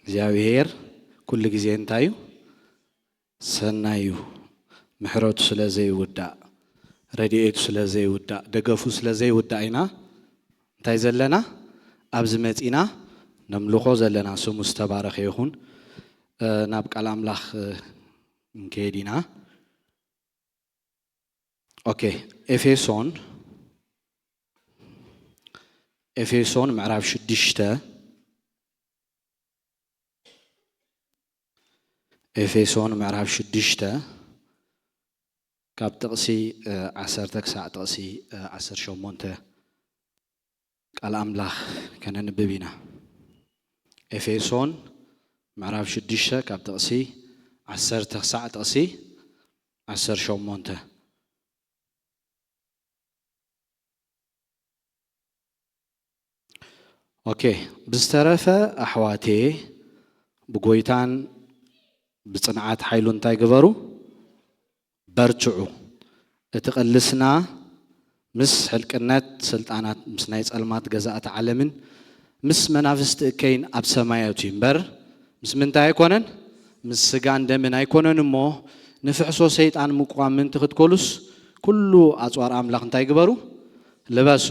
እግዚኣብሔር ኩሉ ግዜ እንታይ እዩ? ሰናይ እዩ። ምሕረቱ ስለ ዘይውዳእ፣ ረድኤቱ ስለ ዘይውዳእ፣ ደገፉ ስለ ዘይውዳእ ኢና እንታይ ዘለና? ኣብዚ መጺና ነምልኾ ዘለና። ስሙ ዝተባረኸ ይኹን። እ፣ ናብ ቃል ኣምላኽ፣ እ፣ ክንከይድ ኢና። ኦኬ፣ ኤፌሶን፣ ኤፌሶን ምዕራፍ ሽዱሽተ፣ ኤፌሶን ምዕራፍ ሽዱሽተ ካብ ጥቕሲ፣ እ፣ ዓሰርተ ክሳዕ ጥቕሲ፣ እ፣ ዓሰርተ ሸሞንተ ቃል ኣምላኽ ከነንብብ ኢና። ኤፌሶን ምዕራፍ ሽዱሽተ ካብ ጥቕሲ ዓሰርተ ክሳዕ ጥቕሲ ዓሰርተ ሸሞንተ። ኦኬ፣ ብዝተረፈ ኣሕዋቴ ብጎይታን ብጽንዓት ሓይሉ እንታይ ግበሩ? በርትዑ። እቲ ቅልስና ምስ ሕልቅነት ስልጣናት፣ ምስ ናይ ጸልማት ገዛእቲ ዓለምን ምስ መናፍስቲ እከይን ኣብ ሰማያት እዩ እምበር፣ ምስ ምንታይ ኣይኮነን? ምስ ስጋን ደምን ኣይኮነን እሞ፣ ንፍሕሶ ሰይጣን ምቋም ምእንቲ ክትኮሉስ፣ ኩሉ ኣጽዋር ኣምላኽ እንታይ ግበሩ? ልበሱ።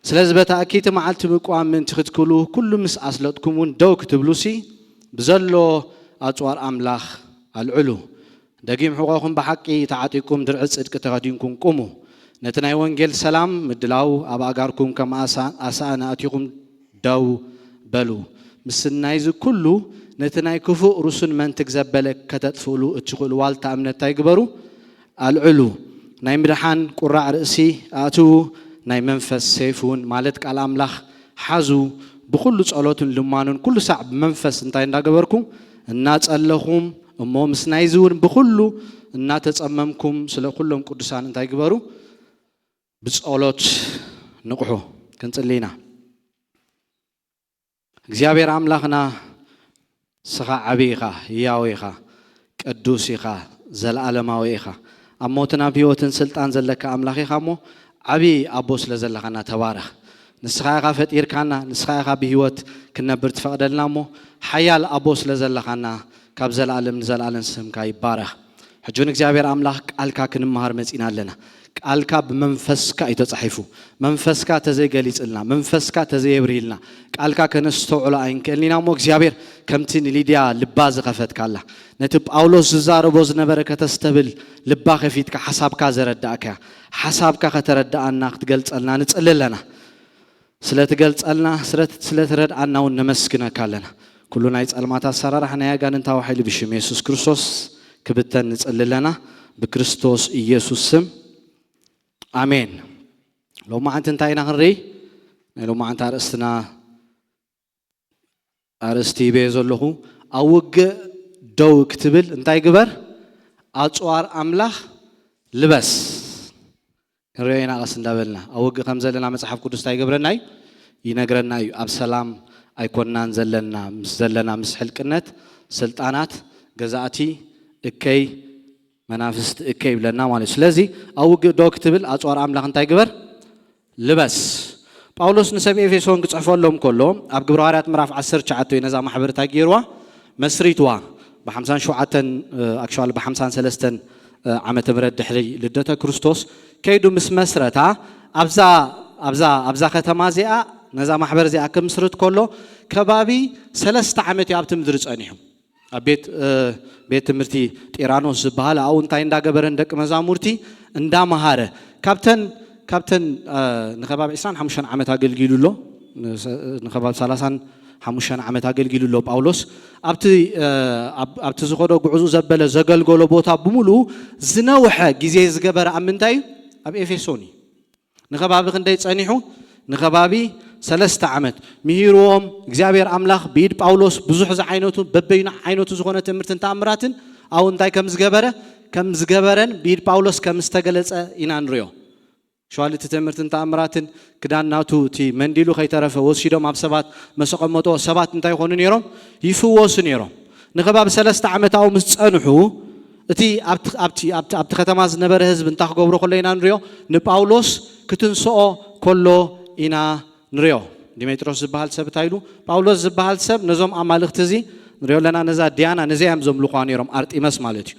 ስለዚ በታ እክይቲ መዓልቲ ምቋም ምእንቲ ክትክሉ፣ ኩሉ ምስ ኣስለጥኩም እውን ደው ክትብሉሲ፣ ብዘሎ ኣጽዋር ኣምላኽ ኣልዕሉ። ደጊም ሕቖኹም ብሓቂ ተዓጢቅኩም፣ ድርዒ ጽድቂ ተኸዲንኩም ቁሙ። ነቲ ናይ ወንጌል ሰላም ምድላው ኣብ ኣእጋርኩም ከም ኣሳ-፣ ኣሳእን ኣእቲኹም ደው በሉ። ምስ ናይዚ ኩሉ ነቲ ናይ ክፉእ ርሱን መንትግ ዘበለ ከተጥፍእሉ እትኽእሉ ዋልታ እምነት እንታይ ግበሩ? ኣልዕሉ። ናይ ምድሓን ቁራዕ ርእሲ ኣእትዉ፣ ናይ መንፈስ ሰይፍ እውን ማለት ቃል ኣምላኽ ሓዙ። ብኹሉ ጸሎትን ልማኑን ኩሉ ሳዕ ብመንፈስ እንታይ እንዳገበርኩም? እናጸለኹም፣ እሞ ምስ ናይዚ እውን ብኹሉ እናተጸመምኩም ስለ ኩሎም ቅዱሳን እንታይ ግበሩ? ብጸሎት ንቕሑ። ክንጽሊ ኢና። እግዚኣብሔር ኣምላኽና፣ ንስኻ ዓቢ ኢኻ፣ ህያው ኢኻ፣ ቅዱስ ኢኻ፣ ዘለኣለማዊ ኢኻ። ኣብ ሞትን ኣብ ህይወትን ስልጣን ዘለካ ኣምላኽ ኢኻ እሞ፣ ዓቢ ኣቦ ስለ ዘለኻና ተባረኽ። ንስኻ ኢኻ ፈጢርካና፣ ንስኻ ኢኻ ብህይወት ክንነብር ትፈቕደልና እሞ፣ ሓያል ኣቦ ስለ ዘለኻና፣ ካብ ዘለኣለም ንዘለኣለም ስምካ ይባረኽ። ሕጂ እውን እግዚኣብሔር ኣምላኽ፣ ቃልካ ክንመሃር መጺና ኣለና። ቃልካ ብመንፈስካ እዩ ተጻሒፉ። መንፈስካ ተዘይገሊጽልና፣ መንፈስካ ተዘየብርሂልና፣ ቃልካ ከነስተውዕሎ ኣይንክእልን ኢና እሞ፣ እግዚኣብሔር፣ ከምቲ ንሊድያ ልባ ዝኸፈትካላ፣ ነቲ ጳውሎስ ዝዛረቦ ዝነበረ ከተስተብል ልባ ከፊትካ ሓሳብካ ዘረዳእካያ፣ ሓሳብካ ከተረዳኣና ክትገልጸልና ንጽሊ ኣለና። ስለ ትገልጸልና፣ ስለ፣ ስለ ትረድኣና እውን ነመስግነካ ኣለና። ኩሉ ናይ ጸልማት ኣሰራርሓ፣ ናይ ኣጋንንታዊ ሓይሊ ብሽም የሱስ ክርስቶስ ክብተን ንጽሊ ኣለና። ብክርስቶስ ኢየሱስ ስም፣ ኣሜን። ሎማዓንቲ እንታይ ኢና ክንርኢ? ናይ ሎማዓንቲ ኣርእስትና፣ ኣርእስቲ ሂበዮ ዘለኹ፣ ኣብ ውግእ ደው ክትብል እንታይ ግበር? ኣጽዋር ኣምላኽ ልበስ። ክንሪኦ ኢና ቀስ እንዳበልና። ኣብ ውግእ ከም ዘለና መጽሓፍ ቅዱስ እንታይ ይገብረና እዩ? ይነግረና እዩ። ኣብ ሰላም ኣይኮንናን ዘለና፣ ምስ ዘለና፣ ምስ ሕልቅነት፣ ስልጣናት፣ ገዛእቲ፣ እከይ፣ መናፍስቲ እከይ ይብለና ማለት እዩ። ስለዚ ኣብ ውግእ ደው ክትብል ኣጽዋር ኣምላኽ እንታይ ግበር? ልበስ። ጳውሎስ ንሰብ ኤፌሶን ክጽሕፈሎም ከሎ፣ ኣብ ግብረ ሃዋርያት ምዕራፍ ዓሰርተ ትሽዓተ እዩ ነዛ ማሕበር እንታይ ገይርዋ? መስሪትዋ። ብ ሓምሳን ሸውዓተን፣ እ፣ ኣክቹዋሊ ብ ሓምሳን ሰለስተን፣ እ፣ ዓመተ ምህረት ድሕሪ ልደተ ክርስቶስ ከይዱ ምስ መስረታ፣ ኣብዛ፣ ኣብዛ፣ ኣብዛ ከተማ እዚኣ፣ ነዛ ማሕበር እዚኣ ክምስርት ከሎ፣ ከባቢ ሰለስተ ዓመት እዩ ኣብቲ ምድሪ ጸኒሑ። ኣብ ቤት፣ እ፣ ቤት ትምህርቲ ጢራኖስ ዝበሃል፣ ኣብኡ እንታይ እንዳገበረ ንደቂ መዛሙርቲ እንዳመሃረ፣ ካብተን፣ ካብተን፣ እ፣ ንኸባቢ ዕስራን ሓሙሽተን ዓመት ኣገልጊሉ ኣሎ። ንሰ-፣ ንኸባቢ ሰላሳን ሓሙሽተን ዓመት ኣገልጊሉ ኣሎ ጳውሎስ። ኣብቲ፣ እ፣ ኣብ-፣ ኣብቲ ዝኸዶ ጉዕዞ ዘበለ ዘገልገሎ ቦታ ብምሉኡ ዝነውሐ ግዜ ዝገበረ ኣብ ምንታይ እዩ? ኣብ ኤፌሶን እዩ። ንኸባቢ ክንደይ ጸኒሑ? ንኸባቢ ሰለስተ ዓመት ምሂርዎም። እግዚኣብሔር ኣምላኽ ብኢድ ጳውሎስ ብዙሕ ዝዓይነቱ፣ በበይኑ ዓይነቱ ዝኾነ ትምህርትን ተኣምራትን ኣብኡ እንታይ ከም ዝገበረ፣ ከም ዝገበረን ብኢድ ጳውሎስ ከም ዝተገለጸ ኢና ንሪኦ። ሸዋል እቲ ትምህርትን ተኣምራትን ክዳን ናቱ እቲ መንዲሉ ከይተረፈ ወሲዶም ኣብ ሰባት መሰቐመጦ ሰባት እንታይ ይኾኑ ነይሮም? ይፍወሱ ነይሮም። ንኸባቢ ሰለስተ ዓመት ኣብኡ ምስ ጸንሑ፣ እቲ ኣብቲ፣ ኣብቲ፣ ኣብቲ፣ ኣብቲ ከተማ ዝነበረ ህዝቢ እንታይ ክገብሮ ከሎ ኢና ንሪኦ? ንጳውሎስ ክትንስኦ ከሎ ኢና ንሪኦ። ዲሜጥሮስ ዝበሃል ሰብ እንታይ ኢሉ? ጳውሎስ ዝበሃል ሰብ ነዞም ኣማልኽቲ እዚ ንሪኦ ኣለና። ነዛ ዲያና፣ ነዚኣ እዮም ዘምልኹዋ ነይሮም፣ ኣርጢመስ ማለት እዩ።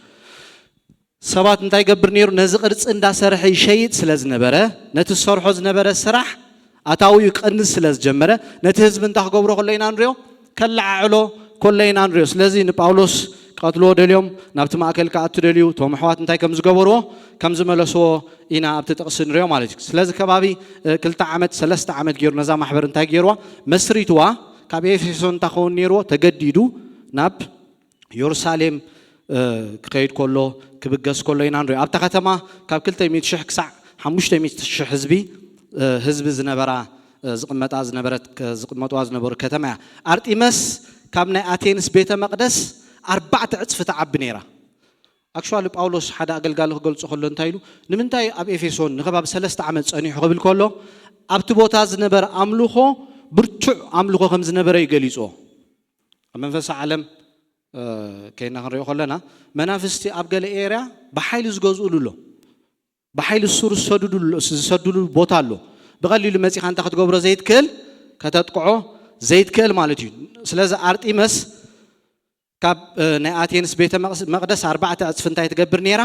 ሰባት እንታይ ይገብር ነይሩ? ነዚ ቅርጺ እንዳሰርሐ ይሸይጥ ስለ ዝነበረ፣ ነቲ ዝሰርሖ ዝነበረ ስራሕ ኣታዊኡ ይቀንስ ስለ ዝጀመረ፣ ነቲ ህዝቢ እንታይ ክገብሮ ከሎ ኢና ንሪኦ? ከለዓዕሎ ከሎ ኢና ንሪኦ። ስለዚ ንጳውሎስ ክቐትልዎ ደልዮም፣ ናብቲ ማእከል ክኣቱ ደልዩ፣ እቶም ኣሕዋት እንታይ ከም ዝገበርዎ፣ ከም ዝመለስዎ ኢና ኣብቲ ጥቕሲ ንሪኦ ማለት እዩ። ስለዚ ከባቢ እ፣ ክልተ ዓመት ሰለስተ ዓመት ገይሩ ነዛ ማሕበር እንታይ ገይርዋ? መስሪትዋ። ካብ ኤፌሶን እንታይ ክኸውን ነይርዎ? ተገዲዱ ናብ የሩሳሌም እ፣ ክኸይድ ከሎ፣ ክብገስ ከሎ ኢና ንሪኦ። ኣብታ ከተማ ካብ ክልተ ሚእቲ ሽሕ ክሳዕ ሓሙሽተ ሚእቲ ሽሕ ህዝቢ እ፣ ህዝቢ ዝነበራ እ፣ ዝቕመጣ ዝነበረት ከ- ዝቕመጥዋ ዝነበሩ ከተማ እያ። ኣርጢመስ ካብ ናይ ኣቴንስ ቤተ መቕደስ ኣርባዕተ ዕጽፊ ትዓቢ ነይራ። ኣክቹዋሊ ጳውሎስ ሓደ ኣገልጋሊ ክገልጾ ከሎ እንታይ ኢሉ? ንምንታይ ኣብ ኤፌሶን ንከባቢ ሰለስተ ዓመት ጸኒሑ ክብል ከሎ፣ ኣብቲ ቦታ ዝነበረ ኣምልኾ ብርቱዕ ኣምልኾ ከም ዝነበረ እዩ ገሊጽዎ። ኣብ መንፈሳዊ ዓለም እ፣ ከይና ክንሪኦ ከለና፣ መናፍስቲ ኣብ ገለ ኤርያ ብሓይሊ ዝገዝኡሉ ኣሎ። ብሓይሊ ሱር ዝሰድዱ ኣሎ- ዝሰድሉ ቦታ ኣሎ። ብቐሊሉ መጺኻ እንታይ ክትገብሮ ዘይትክእል፣ ከተጥቅዖ ዘይትክእል ማለት እዩ። ስለዚ ኣርጢመስ ካብ እ፣ ናይ ኣቴንስ ቤተ መቕስ- መቕደስ ኣርባዕተ ዕጽፊ እንታይ ትገብር ነይራ?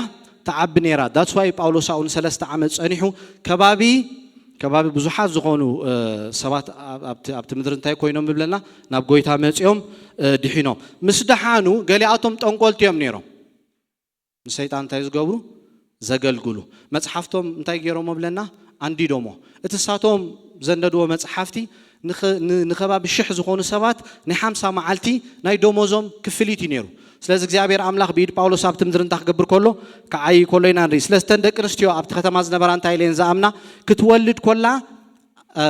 ትዓቢ ነይራ። ዳትስ ዋይ ጳውሎስ ኣብኡ ንሰለስተ ዓመት ጸኒሑ። ከባቢ ከባቢ ብዙሓት ዝኾኑ እ፣ ሰባት ኣብ- ኣብቲ ኣብቲ ምድሪ እንታይ ኮይኖም ይብለና? ናብ ጎይታ መጺኦም እ፣ ድሒኖም። ምስ ደሓኑ ገሊኣቶም ጠንቆልቲ እዮም ነይሮም። ንሰይጣን እንታይ ዝገብሩ? ዘገልግሉ። መጽሓፍቶም እንታይ ገይሮሞ ብለና? ኣንዲዶሞ። እቲ ሳቶም ዘንደድዎ መጽሓፍቲ ንኸ- ን- ንኸባቢ ሽሕ ዝኾኑ ሰባት ናይ ሓምሳ መዓልቲ ናይ ደሞዞም ክፍሊት እዩ ነይሩ። ስለዚ እግዚኣብሔር ኣምላኽ ብኢድ ጳውሎስ ኣብቲ ምድሪ እንታይ ክገብር ከሎ? ክዓይ ከሎ ኢና ንርኢ። ስለዚ እተን ደቂ ኣንስትዮ ኣብቲ ከተማ ዝነበራ እንታይ ኢለን ዝኣምና? ክትወልድ ኮላ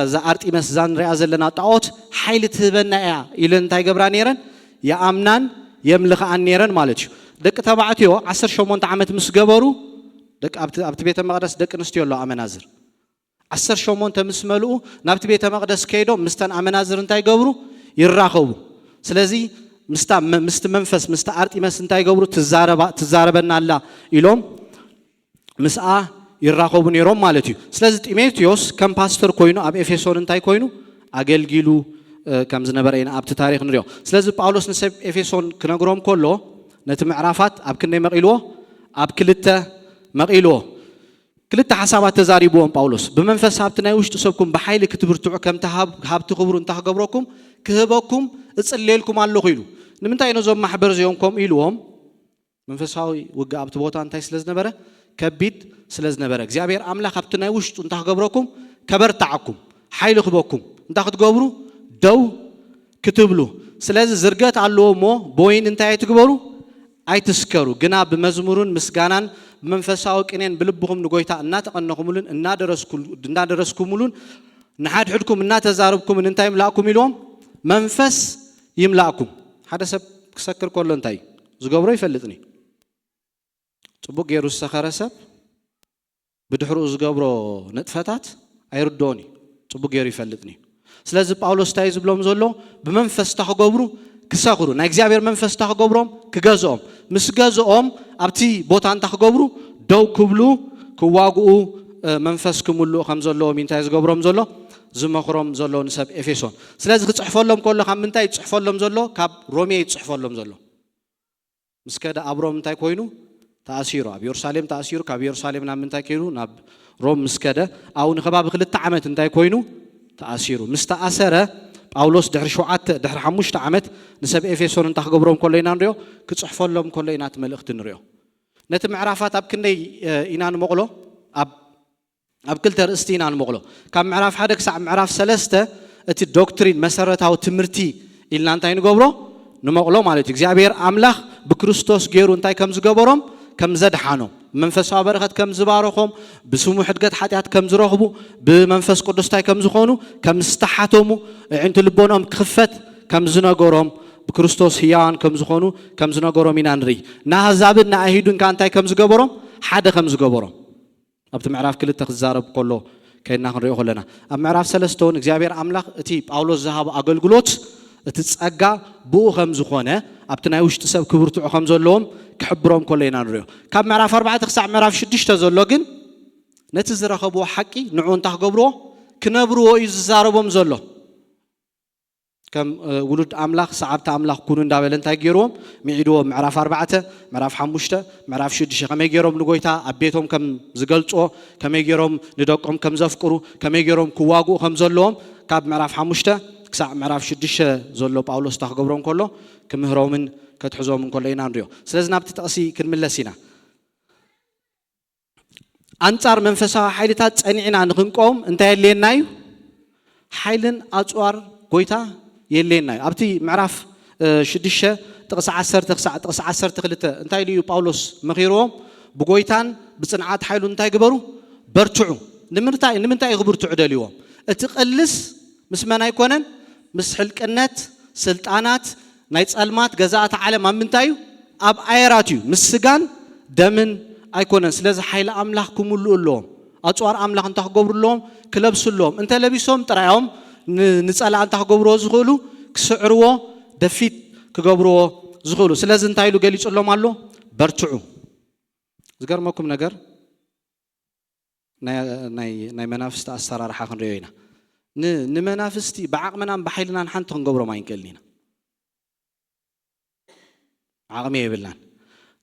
እዛ ኣርጢመስ እዛ ንሪኣ ዘለና ጣዖት ሓይሊ ትህበና እያ ኢለን እንታይ ገብራ ነይረን? የኣምናን የምልኽኣን ነይረን ማለት እዩ። ደቂ ተባዕትዮ ዓሰርተ ሸሞንተ ዓመት ምስ ገበሩ ደቂ ኣብቲ ኣብቲ ቤተ መቕደስ ደቂ ኣንስትዮ ኣለዋ ኣመናዝር። ዓሰርተ ሸሞንተ ምስ መልኡ ናብቲ ቤተ መቕደስ ከይዶም ምስተን ኣመናዝር እንታይ ገብሩ? ይራኸቡ። ስለዚ ምስታ መ- ምስቲ መንፈስ ምስቲ ኣርጢመስ እንታይ ገብሩ? ትዛረባ ትዛረበና ኣላ ኢሎም ምስኣ ይራኸቡ ነይሮም ማለት እዩ። ስለዚ ጢሞቴዎስ ከም ፓስተር ኮይኑ ኣብ ኤፌሶን እንታይ ኮይኑ ኣገልጊሉ እ፣ ከም ዝነበረ ኢና ኣብቲ ታሪክ ንሪኦ። ስለዚ ጳውሎስ ንሰብ ኤፌሶን ክነግሮም ከሎ ነቲ ምዕራፋት ኣብ ክንደይ መቒልዎ? ኣብ ክልተ መቒልዎ። ክልተ ሓሳባት ተዛሪብዎም ጳውሎስ። ብመንፈስ ሃብቲ ናይ ውሽጢ ሰብኩም ብሓይሊ ክትብርትዑ ከምቲ ሃብ- ሃብቲ ክብሩ እንታይ ክገብረኩም? ክህበኩም እጽልየልኩም ኣለኹ ኢሉ። ንምንታይ ነዞም ማሕበር እዚኦም ከምኡ ኢልዎም? መንፈሳዊ ውግእ ኣብቲ ቦታ እንታይ ስለ ዝነበረ? ከቢድ ስለ ዝነበረ እግዚኣብሔር ኣምላኽ ኣብቲ ናይ ውሽጡ እንታይ ክገብረኩም? ከበርትዓኩም፣ ሓይሊ ክበኩም፣ እንታይ ክትገብሩ? ደው ክትብሉ። ስለዚ ዝርገት ኣለዎ እሞ በወይኒ እንታይ ኣይትግበሩ? ኣይትስከሩ፣ ግና ብመዝሙርን ምስጋናን ብመንፈሳዊ ቅኔን ብልብኹም ንጎይታ እናተቐነኹምሉን እናደረስኩል- እናደረስኩምሉን ንሓድሕድኩም እናተዛረብኩምን እንታይ ይምላእኩም ኢልዎም? መንፈስ ይምላእኩም። ሓደ ሰብ ክሰክር ከሎ እንታይ እዩ ዝገብሮ? ይፈልጥኒ። ጽቡቕ ገይሩ ዝሰኸረ ሰብ ብድሕሪኡ ዝገብሮ ንጥፈታት ኣይርድኦን እዩ። ጽቡቕ ገይሩ ይፈልጥኒ። ስለዚ ጳውሎስ እንታይ እዩ ዝብሎም ዘሎ? ብመንፈስ እንታይ ክገብሩ? ክሰኽሩ። ናይ እግዚኣብሔር መንፈስ እንታይ ክገብሮም? ክገዝኦም። ምስ ገዝኦም ኣብቲ ቦታ እንታይ ክገብሩ? ደው ክብሉ፣ ክዋግኡ፣ እ፣ መንፈስ ክምልኡ ከም ዘለዎም እዩ እንታይ ዝገብሮም ዘሎ? ዝመኽሮም ዘሎ ንሰብ ኤፌሶን። ስለዚ ክጽሕፈሎም ከሎ ካብ ምንታይ ይጽሕፈሎም ዘሎ? ካብ ሮሜ ይጽሕፈሎም ዘሎ። ምስ ከደ ኣብ ሮም እንታይ ኮይኑ? ተኣሲሩ። ኣብ የሩሳሌም ተኣሲሩ። ካብ የሩሳሌም ናብ ምንታይ ከይዱ? ናብ ሮም ምስ ከደ ኣብኡ ንከባቢ ክልተ ዓመት እንታይ ኮይኑ? ተኣሲሩ። ምስ ተኣሰረ ጳውሎስ ድሕሪ ሸውዓተ ድሕሪ ሓሙሽተ ዓመት ንሰብ ኤፌሶን እንታይ ክገብሮም ከሎ ኢና ንሪኦ? ክጽሕፈሎም ከሎ ኢና እቲ መልእኽቲ ንሪኦ። ነቲ ምዕራፋት ኣብ ክንደይ እ፣ ኢና ንመቕሎ? ኣብ ኣብ ክልተ ርእስቲ ኢና ንመቕሎ። ካብ ምዕራፍ ሓደ ክሳዕ ምዕራፍ ሰለስተ እቲ ዶክትሪን መሰረታዊ ትምህርቲ ኢልና እንታይ ንገብሮ? ንመቕሎ ማለት እዩ። እግዚኣብሔር ኣምላኽ ብክርስቶስ ገይሩ እንታይ ከም ዝገበሮም? ከም ዘድሓኖም። መንፈሳዊ በረኸት ከም ዝባረኾም፣ ብስሙ ሕድገት ሓጢኣት ከም ዝረኽቡ፣ ብመንፈስ ቅዱስ እንታይ ከም ዝኾኑ? ከም ዝተሓተሙ፣ ኣዒንቲ ልቦኖም ክኽፈት ከም ዝነገሮም፣ ብክርስቶስ ህያዋን ከም ዝኾኑ ከም ዝነገሮም ኢና ንርኢ። ንኣህዛብን ንኣይሁድን ከኣ እንታይ ከም ዝገበሮም? ሓደ ከም ዝገበሮም። ኣብቲ ምዕራፍ ክልተ ክዛረብ ከሎ ከይድና ክንሪኦ ከለና ኣብ ምዕራፍ ሰለስተ እውን እግዚኣብሔር ኣምላኽ እቲ ጳውሎስ ዝሃቦ ኣገልግሎት እቲ ጸጋ ብኡ ከም ዝኾነ ኣብቲ ናይ ውሽጢ ሰብ ክብርትዑ ከም ዘለዎም ክሕብሮም ከሎ ኢና ንሪኦ። ካብ ምዕራፍ ኣርባዕተ ክሳዕ ምዕራፍ ሽዱሽተ ዘሎ ግን ነቲ ዝረኸብዎ ሓቂ ንዑ እንታይ ክገብርዎ? ክነብርዎ እዩ ዝዛረቦም ዘሎ። ከም ውሉድ ኣምላኽ ሰዓብቲ ኣምላኽ ኩኑ እንዳበለ እንታይ ገይርዎም? ሚዒድዎም። ምዕራፍ ኣርባዕተ፣ ምዕራፍ ሓሙሽተ፣ ምዕራፍ ሽዱሽተ ከመይ ገይሮም ንጎይታ ኣብ ቤቶም ከም ዝገልፅዎ፣ ከመይ ገይሮም ንደቆም ከም ዘፍቅሩ፣ ከመይ ገይሮም ክዋግኡ ከም ዘለዎም ካብ ምዕራፍ ሓሙሽተ ክሳዕ ምዕራፍ ሽዱሽተ ዘሎ ጳውሎስ እንታይ ክገብሮም ከሎ ክምህሮምን ከትሕዞምን ከሎ ኢና ንሪኦ። ስለዚ ናብቲ ጥቕሲ ክንምለስ ኢና። ኣንጻር መንፈሳዊ ሓይልታት ጸኒዕና ንኽንቆም እንታይ የድልየና እዩ? ሓይልን ኣጽዋር ጎይታ የድልየና እዩ። ኣብቲ ምዕራፍ ሽዱሽተ ጥቕሲ ዓሰርተ ክሳዕ ጥቕሲ ዓሰርተ ክልተ እንታይ ኢሉ እዩ ጳውሎስ መኺርዎም? ብጎይታን ብጽንዓት ሓይሉን እንታይ ግበሩ? በርትዑ። ንምንታይ እዩ ክብርትዑ ደልይዎም? እቲ ቅልስ ምስ መን ኣይኮነን? ምስ ሕልቅነት፣ ስልጣናት፣ ናይ ጸልማት ገዛእቲ ዓለም ኣብ ምንታይ እዩ? ኣብ ኣየራት እዩ። ምስ ስጋን ደምን ኣይኮነን። ስለዚ ሓይሊ ኣምላኽ ክምልኡ ኣለዎም። ኣጽዋር ኣምላኽ እንታይ ክገብሩ ኣለዎም? ክለብሱ ኣለዎም። እንተ ለቢሶም ጥራዮም ንጸላእ እንታይ ክገብርዎ ዝኽእሉ? ክስዕርዎ፣ ደፊት ክገብርዎ ዝኽእሉ። ስለዚ እንታይ ኢሉ ገሊጹሎም ኣሎ? በርትዑ። ዝገርመኩም ነገር ናይ መናፍስቲ ኣሰራርሓ ክንሪኦ ኢና። ንመናፍስቲ ብዓቕምናን ብሓይልናን ሓንቲ ክንገብሮም ኣይንክእልን ኢና። ዓቕሚ የብልናን።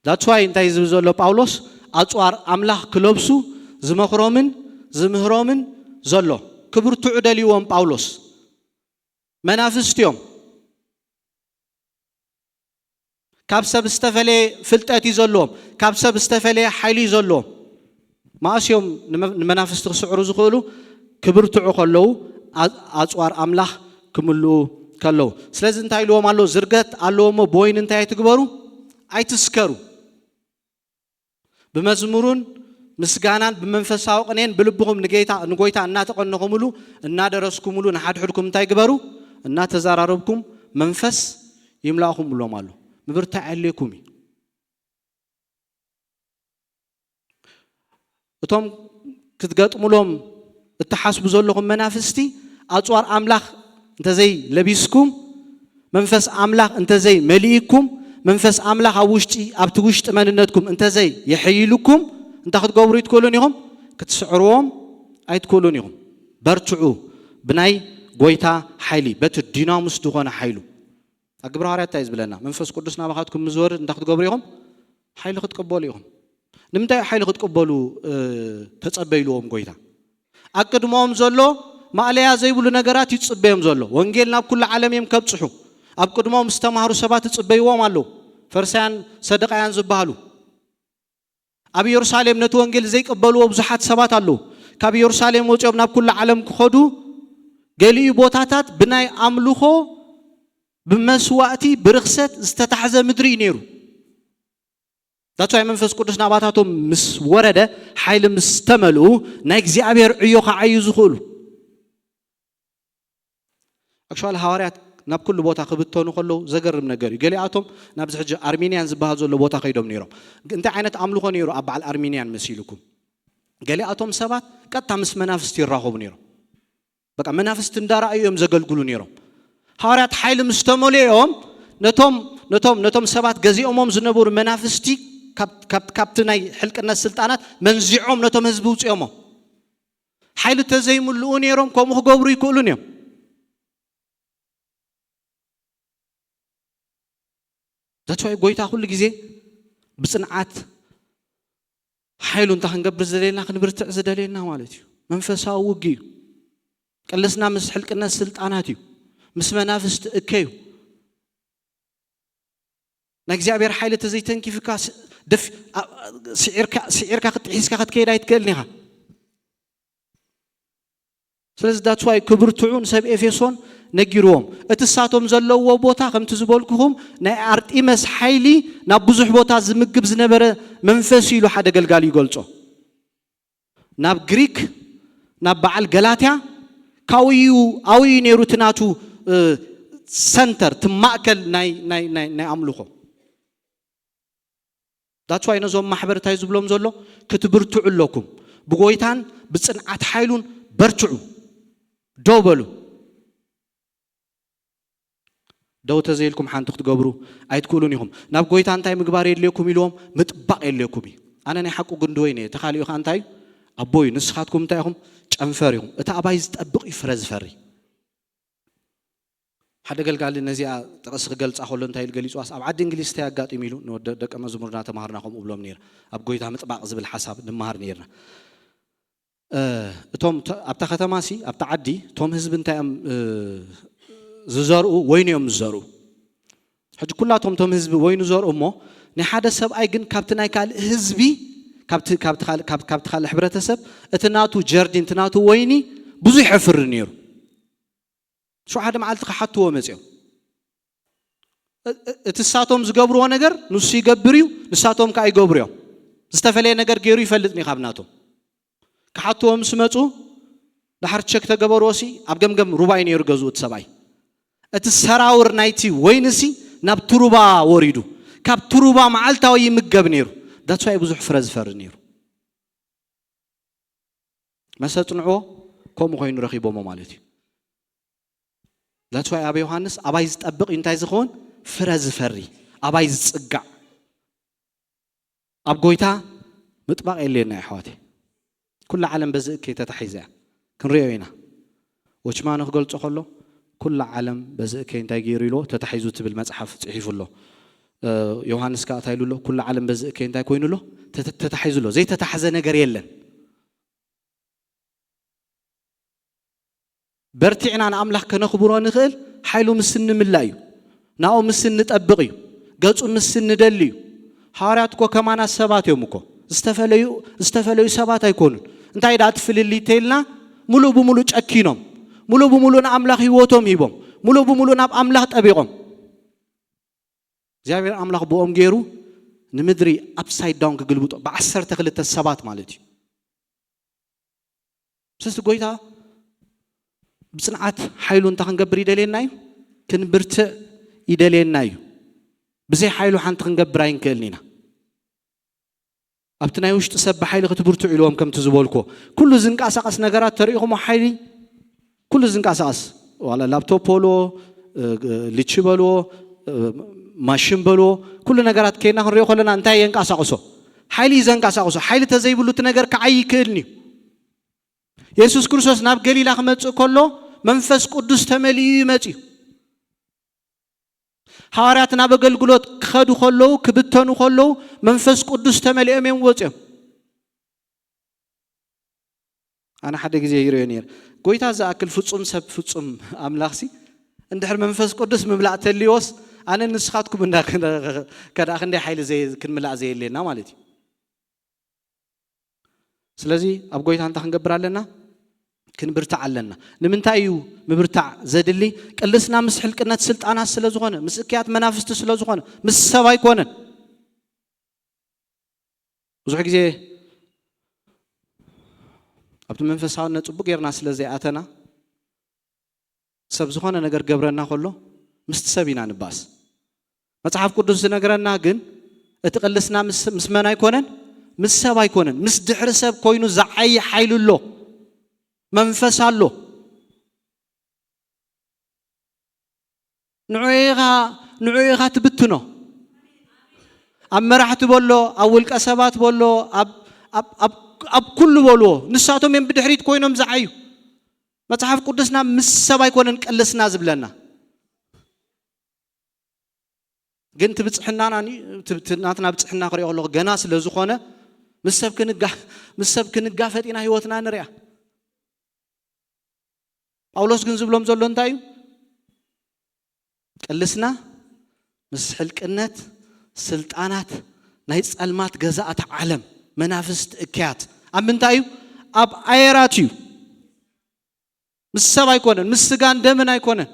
That's why እንታይ ዝብል ዘሎ ጳውሎስ? ኣፅዋር ኣምላኽ ክለብሱ ዝመኽሮምን ዝምህሮምን ዘሎ። ክብርትዑ ደልይዎም ጳውሎስ። መናፍስቲ እዮም። ካብ ሰብ ዝተፈለየ ፍልጠት እዩ ዘለዎም። ካብ ሰብ ዝተፈለየ ሓይሊ እዩ ዘለዎም። መኣስ እዮም ንመናፍስቲ ክስዕሩ ዝኽእሉ? ክብርትዑ ከለዉ፣ ኣፅዋር ኣምላኽ ክምልኡ ከለዉ። ስለዚ እንታይ ኢልዎም ኣሎ? ዝርገት ኣለዎ እሞ ብወይኒ እንታይ ኣይትግበሩ? ኣይትስከሩ። ብመዝሙሩን ምስጋናን ብመንፈሳዊ ቅኔን ብልብኹም ንጌታ ንጎይታ እናተቐነኹምሉ እናደረስኩምሉ ንሓድሕድኩም እንታይ ግበሩ? እናተዘራረብኩም መንፈስ ይምላእኹም ብሎም ኣሎ። ምብርታዕ የድልየኩም እዩ። እቶም ክትገጥሙሎም እትሓስቡ ዘለኹም መናፍስቲ ኣፅዋር ኣምላኽ እንተዘይ ለቢስኩም መንፈስ ኣምላኽ እንተዘይ መሊእኩም መንፈስ ኣምላኽ ኣብ ውሽጢ ኣብቲ ውሽጢ መንነትኩም እንተዘይ የሐይልኩም እንታይ ክትገብሩ ይትክእሉን ኢኹም? ክትስዕርዎም ኣይትክእሉን ኢኹም። በርትዑ ብናይ ጎይታ ሓይሊ በቲ ዲናሙስ ዝኾነ ሓይሉ ኣብ ግብረ ሃዋርያት እንታይ እዩ ዝብለና? መንፈስ ቅዱስ ናባኻትኩም ምስ ዝወርድ እንታይ ክትገብሩ ኢኹም? ሓይሊ ክትቅበሉ ኢኹም። ንምንታይ ሓይሊ ክትቅበሉ ተጸበይልዎም ጎይታ? ኣብ ቅድሞም ዘሎ ማእለያ ዘይብሉ ነገራት ይጽበዮም ዘሎ። ወንጌል ናብ ኩሉ ዓለም እዮም ከብጽሑ። ኣብ ቅድሞም ዝተማህሩ ሰባት ይጽበይዎም ኣለዉ። ፈሪሳያን ሰደቃያን ዝበሃሉ። ኣብ ኢየሩሳሌም ነቲ ወንጌል ዘይቅበልዎ ብዙሓት ሰባት ኣለዉ። ካብ ኢየሩሳሌም ወጺኦም ናብ ኩሉ ዓለም ክኸዱ ገሊኡ ቦታታት ብናይ ኣምልኾ ብመስዋእቲ ብርኽሰት ዝተታሕዘ ምድሪ እዩ ነይሩ። ዳትዋይ መንፈስ ቅዱስ ናባታቶም ምስ ወረደ ሓይሊ ምስ ተመልኡ ናይ እግዚኣብሔር ዕዮ ከዓዩ ዝኽእሉ ኣክቹዋሊ ሃዋርያት ናብ ኩሉ ቦታ ክብተኑ ከለዉ ዘገርም ነገር እዩ። ገሊኣቶም ናብዚ ሕጂ ኣርሜንያን ዝበሃል ዘሎ ቦታ ከይዶም ነይሮም። እንታይ ዓይነት ኣምልኾ ነይሩ ኣብ በዓል ኣርሜንያን መሲልኩም? ገሊኣቶም ሰባት ቀጥታ ምስ መናፍስቲ ይራኸቡ ነይሮም። በቃ መናፍስቲ እንዳረኣዩ እዮም ዘገልግሉ ነይሮም። ሃዋርያት ሓይሊ ምስ ተመልኦም ነቶም ነቶም ነቶም ሰባት ገዚኦሞም ዝነበሩ መናፍስቲ ካብ- ካብ- ካብቲ ናይ ሕልቅነት ስልጣናት መንዚዖም ነቶም ህዝቢ ውፅኦሞም። ሓይሊ ተዘይምልኡ ነይሮም ከምኡ ክገብሩ ይክእሉን እዮም። That's why ጎይታ ኩሉ ግዜ ብፅንዓት ሓይሉ እንታይ ክንገብር ዝደልየና ክንብርትዕ ዝደልየና ማለት እዩ። መንፈሳዊ ውግ እዩ። ቅልስና ምስ ሕልቅነት ስልጣናት እዩ። ምስ መናፍስቲ እከ እዩ። ናይ እግዚኣብሔር ሓይሊ ተዘይተንኪፍካ ስዒርካ ክትጥሒስካ ክትከይድ ኣይትክእልን ኢኻ። ስለዚ that's why ክብርትዑ ንሰብ ኤፌሶን ነጊርዎም። እቲ እሳቶም ዘለዎ ቦታ ከምቲ ዝበልኩኹም ናይ ኣርጢመስ ሓይሊ ናብ ብዙሕ ቦታ ዝምግብ ዝነበረ መንፈስ ኢሉ ሓደ ገልጋሊ ይገልጾ። ናብ ግሪክ ናብ በዓል ገላትያ ካብኡ እዩ ኣብኡ እዩ ነይሩ እቲ ናቱ ሰንተር እቲ ማእከል ናይ ኣምልኾ። That's why ነዞም ማሕበር እንታይ ዝብሎም ዘሎ ክትብርትዑ ኣለኩም። ብጎይታን ብፅንዓት ሓይሉን በርትዑ። ደው በሉ። ደው ተዘይልኩም ሓንቲ ክትገብሩ ኣይትክእሉን ኢኹም። ናብ ጎይታ እንታይ ምግባር የድልየኩም ኢልዎም ምጥባቕ የድልየኩም እዩ። ኣነ ናይ ሓቁ ግንድወይ ነየ። ተኻሊኡ ከዓ እንታይ እዩ? ኣቦ እዩ። ንስኻትኩም እንታይ ኢኹም? ጨንፈር ኢኹም። እቲ ኣባይ ዝጠብቕ እዩ ፍረ ዝፈሪ። ሓደ ገልጋሊ ነዚኣ ጥቕሲ ክገልጻ ከሎ እንታይ ኢሉ ገሊጽዋስ፣ ኣብ ዓዲ እንግሊዝ እንታይ ኣጋጢሙ ኢሉ ንወደ-፣ ደቀ መዝሙርና ተማሃርና ከምኡ ብሎም ነይሩ። ኣብ ጎይታ ምጥባቕ ዝብል ሓሳብ ንመሃር ነይርና። እ፣ እቶም ተ-፣ ኣብታ ከተማ ሲ፣ ኣብታ ዓዲ፣ እቶም ህዝቢ እንታይ እዮም፣ እ፣ ዝዘርኡ? ወይኒ እዮም ዝዘርኡ። ሕጂ ኩላቶም እቶም ህዝቢ ወይኒ ዘርኡ እሞ፣ ናይ ሓደ ሰብኣይ ግን ካብቲ ናይ ካልእ ህዝቢ፣ ካብቲ፣ ካብቲ ካልእ፣ ካብ-፣ ካብቲ ካልእ ሕብረተሰብ፣ እቲ ናቱ ጀርዲን፣ እቲ ናቱ ወይኒ ብዙሕ የፍሪ ነይሩ። ሽው ሓደ መዓልቲ ክሓትዎ መጺኦም። እ-፣ እ-፣ እቲ ንሳቶም ዝገብርዎ ነገር ንሱ ይገብር እዩ፣ ንሳቶም ከኣ ይገብሩ እዮም። ዝተፈለየ ነገር ገይሩ ይፈልጥ እዩ ካብ ናቶም። ክሓትዎ ምስ መጹ፣ ደሓር ቸክ ተገበርዎ ሲ፣ ኣብ ገምገም ሩባ እዩ ነይሩ ገዝኡ እቲ ሰብኣይ። እቲ ሰራውር ናይቲ ወይኒ ሲ፣ ናብቲ ሩባ ወሪዱ። ካብቲ ሩባ መዓልታዊ ይምገብ ነይሩ። That's why ብዙሕ ፍረ ዝፈሪ ነይሩ። መሰ ጽንዕዎ፣ ከምኡ ኮይኑ ረኺቦሞ ማለት እዩ። That's why ኣብ ዮሃንስ ኣባይ ዝጠብቕ እዩ እንታይ ዝኸውን? ፍረ ዝፈሪ፣ ኣባይ ዝጽጋዕ። ኣብ ጎይታ ምጥባቕ የድልየና እዩ ኣሕዋተይ። ኩላ ዓለም በዚ እከይ ተታሒዛ እያ። ክንሪኦ ኢና። ዎችማን ክገልጾ ከሎ፣ ኩላ ዓለም በዚ እከይ እንታይ ገይሩ ኢልዎ? ተታሒዙ ትብል መጽሓፍ ጽሒፉ ኣሎ። እ፣ ዮሃንስ ከኣ እንታይ ኢሉ ኣሎ? ኩላ ዓለም በዚ እከይ እንታይ ኮይኑ ኣሎ? ተተ-፣ ተታሒዙ ኣሎ። ዘይተታሕዘ ነገር የለን። በርቲዕና ንኣምላኽ ከነኽብሮ ንኽእል ሓይሉ ምስ እንምላእ እዩ። ናኡ ምስ እንጠብቕ እዩ። ገጹ ምስ እንደሊ እዩ። ሃዋርያት እኮ ከማና ሰባት እዮም እኮ። ዝተፈለዩ፣ ዝተፈለዩ ሰባት ኣይኮኑን። እንታይ ደኣ እቲ ፍልልይ ተይልና፣ ምሉእ ብምሉእ ጨኪኖም፣ ምሉእ ብምሉእ ንኣምላኽ ህይወቶም ሂቦም፣ ምሉእ ብምሉእ ናብ ኣምላኽ ጠቢቖም። እግዚኣብሔር ኣምላኽ ብኦም ገይሩ ንምድሪ ኣፕሳይድ ዳውን ክግልብጦ፣ ብዓሰርተ ክልተ ሰባት ማለት እዩ። ስለዚ ጎይታ ብጽንዓት ሓይሉ እንታይ ክንገብር ይደልየና እዩ? ክንብርትዕ ይደልየና እዩ። ብዘይ ሓይሉ ሓንቲ ክንገብር ኣይንክእልን ኢና። ኣብቲ ናይ ውሽጢ ሰብ ብሓይሊ ክትብርትዑ ኢልዎም ከምቲ ዝበልኩዎ። ኩሉ ዝንቀሳቐስ ነገራት ተሪኢኹሞ ሓይሊ፣ ኩሉ ዝንቀሳቐስ፣ ዋላ ላፕቶፕ በልዎ፣ እ፣ እ፣ ልቺ በልዎ፣ እ፣ ማሽን በልዎ፣ ኩሉ ነገራት ከይና ክንሪኦ ከለና እንታይ የንቀሳቕሶ? ሓይሊ እዩ ዘንቀሳቕሶ። ሓይሊ ተዘይብሉ እቲ ነገር ክዓይ ይክእልን እዩ። የሱስ ክርስቶስ ናብ ገሊላ ክመጽእ ከሎ መንፈስ ቅዱስ ተመሊኡ እዩ መጺኡ። ሃዋርያት ናብ ኣገልግሎት ክኸዱ ከለዉ፣ ክብተኑ ከለዉ መንፈስ ቅዱስ ተመሊኦም እዮም ወጺኦም። ኣነ ሓደ ግዜ ይርእዮ ነይረ። ጎይታ ዝኣክል ፍጹም ሰብ፣ ፍጹም ኣምላኽሲ፣ እንድሕር መንፈስ ቅዱስ ምምላእ ተልዮስ፣ ኣነ ንስኻትኩም እንዳ ከዳ ክንደይ ሓይሊ ዘየ-፣ ክንምላእ ዘየድልየና ማለት እዩ። ስለዚ ኣብ ጎይታ እንታይ ክንገብር ኣለና? ክንብርታዕ ኣለና። ንምንታይ እዩ ምብርታዕ ዘድሊ? ቅልስና ምስ ሕልቅነት ስልጣናት ስለ ዝኾነ፣ ምስ እክያት መናፍስቲ ስለ ዝኾነ፣ ምስ ሰብ ኣይኮነን። ብዙሕ ግዜ ኣብቲ መንፈሳውነት ጽቡቅ ጌርና ስለ ዘይኣተና፣ ሰብ ዝኾነ ነገር ገብረና ከሎ ምስቲ ሰብ ኢና ንባስ። መጽሓፍ ቅዱስ ዝነግረና ግን እቲ ቅልስና ምስ፣ ምስ መን ኣይኮነን? ምስ ሰብ ኣይኮነን። ምስ ድሕሪ ሰብ ኮይኑ ዝዓይ ሓይሊ ኣሎ። መንፈስ ኣሎ። ንዑ ኢኻ፣ ንዑ ኢኻ ትብትኖ። ኣብ መራሕቲ በሎ፣ ኣብ ውልቀ ሰባት በሎ፣ ኣብ፣ ኣብ፣ ኣብ፣ ኣብ ኩሉ በልዎ። ንሳቶም እዮም ብድሕሪት ኮይኖም ዝዓዩ። መጽሓፍ ቅዱስና ምስ ሰብ ኣይኮነን ቅልስና ዝብለና። ግን እቲ ብጽሕናና ኒ-፣ እቲ፣ እቲ ናትና ብጽሕና ክሪኦ ከለኹ ገና ስለ ዝኾነ ምስ ሰብ ክንጋ-፣ ምስ ሰብ ክንጋፈጥ ኢና ህይወትና ንሪኣ። ጳውሎስ ግን ዝብሎም ዘሎ እንታይ እዩ? ቅልስና ምስ ሕልቅነት፣ ስልጣናት፣ ናይ ጸልማት ገዛእቲ ዓለም፣ መናፍስቲ እክያት። ኣብ ምንታይ እዩ? ኣብ ኣየራት እዩ። ምስ ሰብ ኣይኮነን፣ ምስ ስጋን ደምን ኣይኮነን።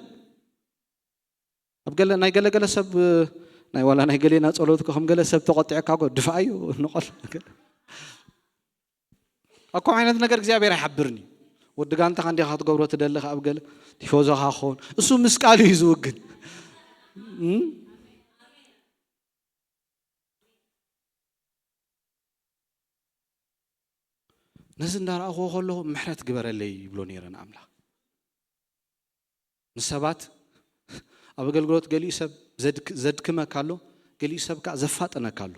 ኣብ ገለ፣ ናይ ገለገለ ሰብ፣ ናይ ዋላ ናይ ገሌና ጸሎት እኮ ከም ገለ ሰብ ተቖጢዕካ እኮ ድፍኣዮ ንቐል። ኣኮ ዓይነት ነገር እግዚኣብሔር ኣይሓብርን እዩ። ወዲ ጋንታኻ እንዲኻ ክትገብሮ ትደሊ ከኣ ኣብ ገለ ቲፎዞኻ ክኸውን። እሱ ምስ ቃሉ እዩ ዝውግን። እም? ነዚ እንዳረኣኽዎ ከለኹ፣ "ምሕረት ግበረለይ" ይብሎ ነይረ ንኣምላኽ። ንሰባት ኣብ ኣገልግሎት ገሊኡ ሰብ ዘድክ-፣ ዘድክመካ ኣሎ፣ ገሊኡ ሰብ ከኣ ዘፋጥነካ ኣሎ።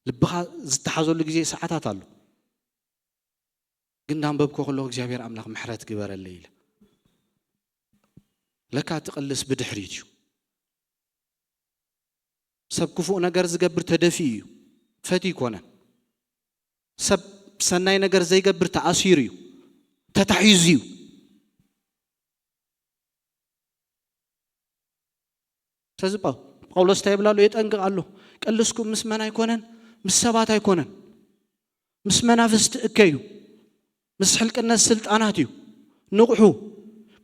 ልብኻ ዝተሓዘሉ ግዜ ሰዓታት ኣሎ። ግን እንዳንበብኩ ከለኹ፣ "እግዚኣብሔር ኣምላኽ ምሕረት ግበረለይ" ኢለ። ለካ እቲ ቅልስ ብድሕሪት እዩ። ሰብ ክፉእ ነገር ዝገብር ተደፊኡ እዩ፣ ፈትዩ ኣይኮነን። ሰብ ሰናይ ነገር ዘይገብር ተኣሲሩ እዩ፣ ተታሒዙ እዩ። ስለዚ ጳው- ጳውሎስ እንታይ ይብል ኣሎ? የጠንቅቕ ኣሎ። ቅልስኩም ምስ መን ኣይኮነን? ምስ ሰባት ኣይኮነን፣ ምስ መናፍስቲ እከዩ፣ ምስ ሕልቅነት ስልጣናት እዩ። ንቕሑ።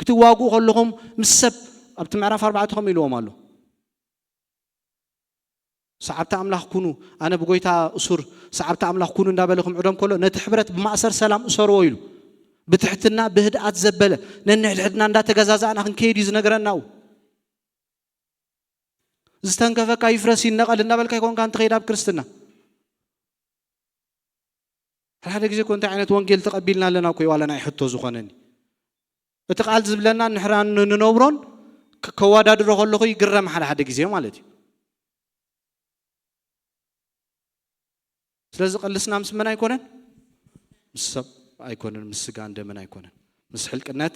ክትዋግኡ ከለኹም ምስ ሰብ፣ ኣብቲ ምዕራፍ ኣርባዕተ ከምኡ ኢልዎም ኣሎ። ሰዓብቲ ኣምላኽ ኩኑ፣ ኣነ ብጎይታ እሱር፣ ሰዓብቲ ኣምላኽ ኩኑ እንዳበለ ክምዕዶም ከሎ፣ ነቲ ሕብረት ብማእሰር ሰላም እሰርዎ ኢሉ። ብትሕትና ብህድኣት ዘበለ፣ ነንሕድሕድና እንዳተገዛዛእና ክንከይድ እዩ ዝነግረና። ዝተንከፈካ ይፍረስ ይነቐል እንዳበልካ ኣይኮንካን ትኸይድ ኣብ ክርስትና። ሓደ ሓደ ግዜ እኮ እንታይ ዓይነት ወንጌል ተቐቢልና ኣለና እኮ እዩ ዋላ ናይ ሕቶ ዝኾነኒ። እቲ ቃል ዝብለና ንሕና ንነብሮን ክ- ከወዳድሮ ከለኹ ይግረም ሓደ ሓደ ግዜ ማለት እዩ። ስለዚ ቅልስና ምስ መን ኣይኮነን? ምስ ሰብ ኣይኮነን፣ ምስ ስጋን ደምን ኣይኮነን፣ ምስ ሕልቅነት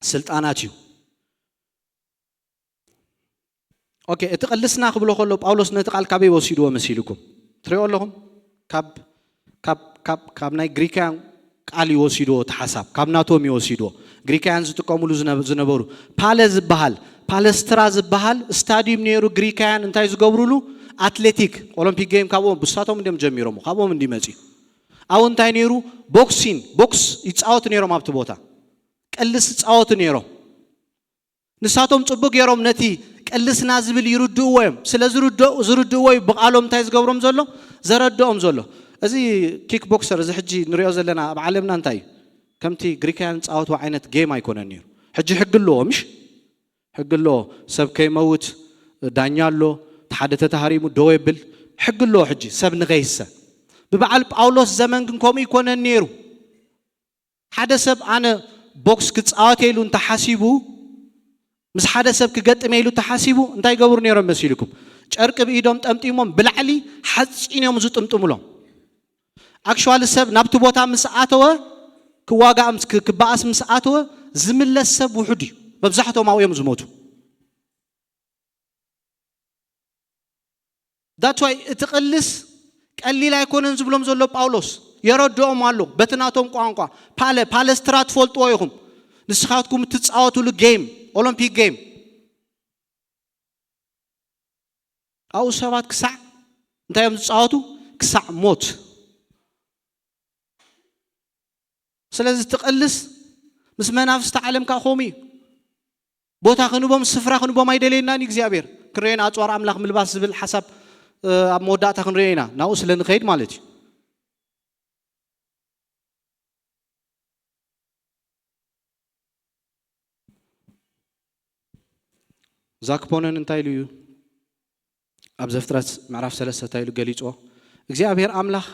ስልጣናት እዩ። ኦኬ፣ እቲ ቅልስና ክብሎ ከሎ ጳውሎስ ነቲ ቃል ካበይ ወሲድዎ መሲልኩም? ትሪኦ ኣለኹም? ካብ ካብ ካብ ካብ ናይ ግሪካውያን ቃል ይወሲድዎ፣ እቲ ሓሳብ ካብ ናቶም ይወሲድዎ። ግሪካውያን ዝጥቀሙሉ ዝነ- ዝነበሩ ፓለ ዝበሃል፣ ፓለስትራ ዝበሃል ስታዲየም ነይሩ። ግሪካውያን እንታይ ዝገብሩሉ? ኣትሌቲክ ኦሎምፒክ ጌም ካብኦም ብሳቶም እንዲም ጀሚሮም፣ ካብኦም እንዲ መፅዩ። ኣብኡ እንታይ ነይሩ? ቦክሲን ቦክስ ይፃወቱ ነይሮም ኣብቲ ቦታ፣ ቅልስ ይፃወቱ ነይሮም። ንሳቶም ጽቡቅ ገይሮም ነቲ ቅልስና ዝብል ይርድእዎ እዮም። ስለ ዝርድኡ ዝርድእዎ እዩ ብቃሎም እንታይ ዝገብሮም ዘሎ፣ ዘረድኦም ዘሎ። እዚ ኪክ ቦክሰር እዚ ሕጂ ንሪኦ ዘለና ኣብ ዓለምና እንታይ እዩ? ከምቲ ግሪካውያን ዝጻወትዎ ዓይነት ጌም ኣይኮነን ነይሩ። ሕጂ ሕጊ ኣለዎ፣ ምሽ? ሕጊ ኣለዎ። ሰብ ከይመውት ዳኛ ኣሎ። እቲ ሓደ ተታሃሪሙ ደው የብል። ሕጊ ኣለዎ። ሕጂ ሰብ ንኸይስተ። ብበዓል ጳውሎስ ዘመን ግን ከምኡ ኣይኮነን ነይሩ። ሓደ ሰብ ኣነ ቦክስ ክጻወት ኢሉ እንተሓሲቡ፣ ምስ ሓደ ሰብ ክገጥም ኢሉ እንተሓሲቡ እንታይ ይገብሩ ነይሮም መሲልኩም? ጨርቂ ብኢዶም ጠምጢሞም ብላዕሊ ሓጺን እዮም ዝጥምጥምሎም። ኣክሽዋሊ ሰብ ናብቲ ቦታ ምስ ኣተወ፣ ክዋጋእ ምስ- ክ- ክበኣስ ምስ ኣተወ ዝምለስ ሰብ ውሑድ እዩ። መብዛሕትኦም ኣብኡ እዮም ዝሞቱ። That's why እቲ ቅልስ ቀሊል ኣይኮነን ዝብሎም ዘሎ ጳውሎስ የረድኦም ኣሎ። በቲ ናቶም ቋንቋ ፓለ ፓለስትራ ትፈልጥዎ ኢኹም ንስኻትኩም እትፃወቱሉ ጌም፣ ኦሎምፒክ ጌም። ኣብኡ ሰባት ክሳዕ እንታይ እዮም ዝፃወቱ? ክሳዕ ሞት። ስለዚ ትቕልስ ምስ መናፍስቲ ዓለም ከዓ ከምኡ እዩ። ቦታ ክንቦም ስፍራ ክንቦም ኣይደለየናን እዩ እግዚኣብሔር። ክንሪኦ ኢና ኣፅዋር ኣምላኽ ምልባስ ዝብል ሓሳብ ኣብ መወዳእታ ክንሪኦ ኢና፣ ናብኡ ስለ ንኸይድ ማለት እዩ። ዛክፖነን እንታይ ኢሉ እዩ? ኣብ ዘፍጥረት ምዕራፍ ሰለስተ እንታይ ኢሉ ገሊፅዎ? እግዚኣብሔር ኣምላኽ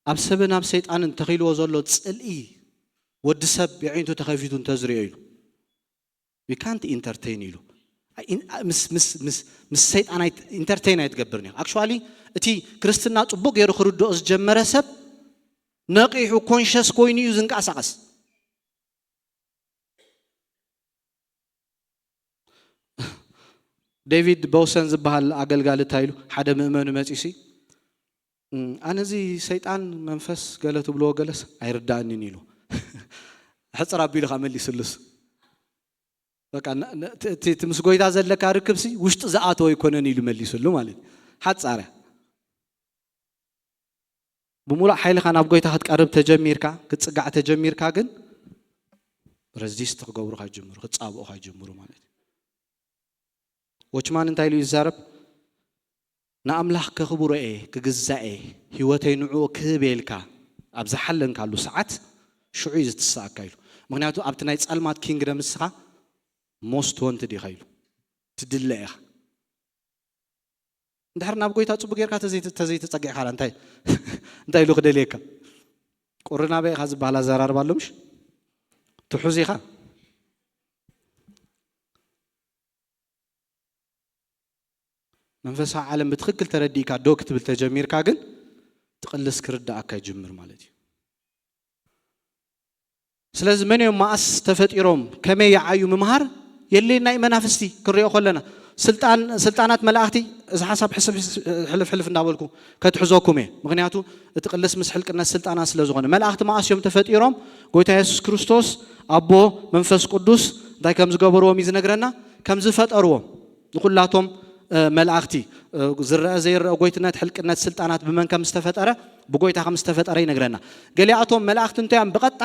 ኣብ ሰብን ኣብ ሰይጣንን ተኺልዎ ዘሎ ፅልኢ ወዲ ሰብ የዒንቱ ተኸፊቱ እንተዝሪኦ ኢሉ we can't entertain ኢሉ ምስ ምስ ምስ ምስ ሰይጣን ኢንተርቴን ኣይትገብርን ኢኻ። ኣክቹዋሊ እቲ ክርስትና ጽቡቅ ገይሩ ክርድኦ ዝጀመረ ሰብ ነቂሑ ኮንሸስ ኮይኑ እዩ ዝንቀሳቀስ። ዴቪድ ቦውሰን ዝበሃል ኣገልጋሊ እንታይ ኢሉ ሓደ ምእመኑ መጺሲ ኣነ እዚ ሰይጣን መንፈስ ገለ ትብልዎ ገለስ ኣይርዳእንን ኢሉ ሕፅር ኣቢሉ ካ መሊስሉስ በቃ እቲ ምስ ጎይታ ዘለካ ርክብሲ ውሽጢ ዝኣተወ ኣይኮነን ኢሉ መሊስሉ ማለት ሓፃረ። ብምሉእ ሓይልኻ ናብ ጎይታ ክትቀርብ ተጀሚርካ ክትፅጋዕ ተጀሚርካ ግን ረዚስት ክገብሩካ ይጀምሩ ክፃብኡካ ይጀምሩ ማለት እዩ። ዎችማን እንታይ ኢሉ ይዛረብ? ንኣምላኽ ከኽብሮ እየ ክግዛእ እየ ህይወተይ ንዕኡ ክህብ እየ ኢልካ ኣብ ዝሓለንካሉ ሰዓት ሽዑ እዩ ዝትስኣካ ኢሉ። ምክንያቱ ኣብቲ ናይ ጸልማት ኪንግደም ንስኻ ሞስት ወንትድ ኢኻ ኢሉ ትድለ ኢኻ። እንድሕር ናብ ጎይታ ጽቡቅ ጌርካ ተዘይተጸጊዕካ እንታይ እንታይ ኢሉ ክደልየካ? ቁሪ ናበይ ኢኻ ዝበሃል ኣዘራርባ ኣሎ ምሽ ትሑዝ ኢኻ። መንፈሳዊ ዓለም ብትኽክል ተረዲእካ ዶ ክትብል ተጀሚርካ ግን ትቕልስ ክርዳእካ ይጅምር ማለት እዩ። ስለዚ መን እዮም መኣስ ተፈጢሮም ከመይ ይዓዩ ምምሃር የድልየና እዩ። መናፍስቲ ክንሪኦ ከለና ስልጣን ስልጣናት መላእኽቲ፣ እዚ ሓሳብ ሕስብ ሕልፍ ሕልፍ እንዳበልኩ ከትሕዘኩም እየ። ምክንያቱ እቲ ቅልስ ምስ ሕልቅነት ስልጣና ስለ ዝኾነ፣ መላእኽቲ መኣስ እዮም ተፈጢሮም? ጎይታ የሱስ ክርስቶስ ኣቦ መንፈስ ቅዱስ እንታይ ከም ዝገበርዎም እዩ ዝነግረና፣ ከም ዝፈጠርዎም ንኩላቶም መላእኽቲ፣ ዝረአ ዘይረአ ጎይትነት ሕልቅነት ስልጣናት ብመን ከም ዝተፈጠረ፣ ብጎይታ ከም ዝተፈጠረ ይነግረና። ገሊኣቶም መላእኽቲ እንተዮም ብቐጥታ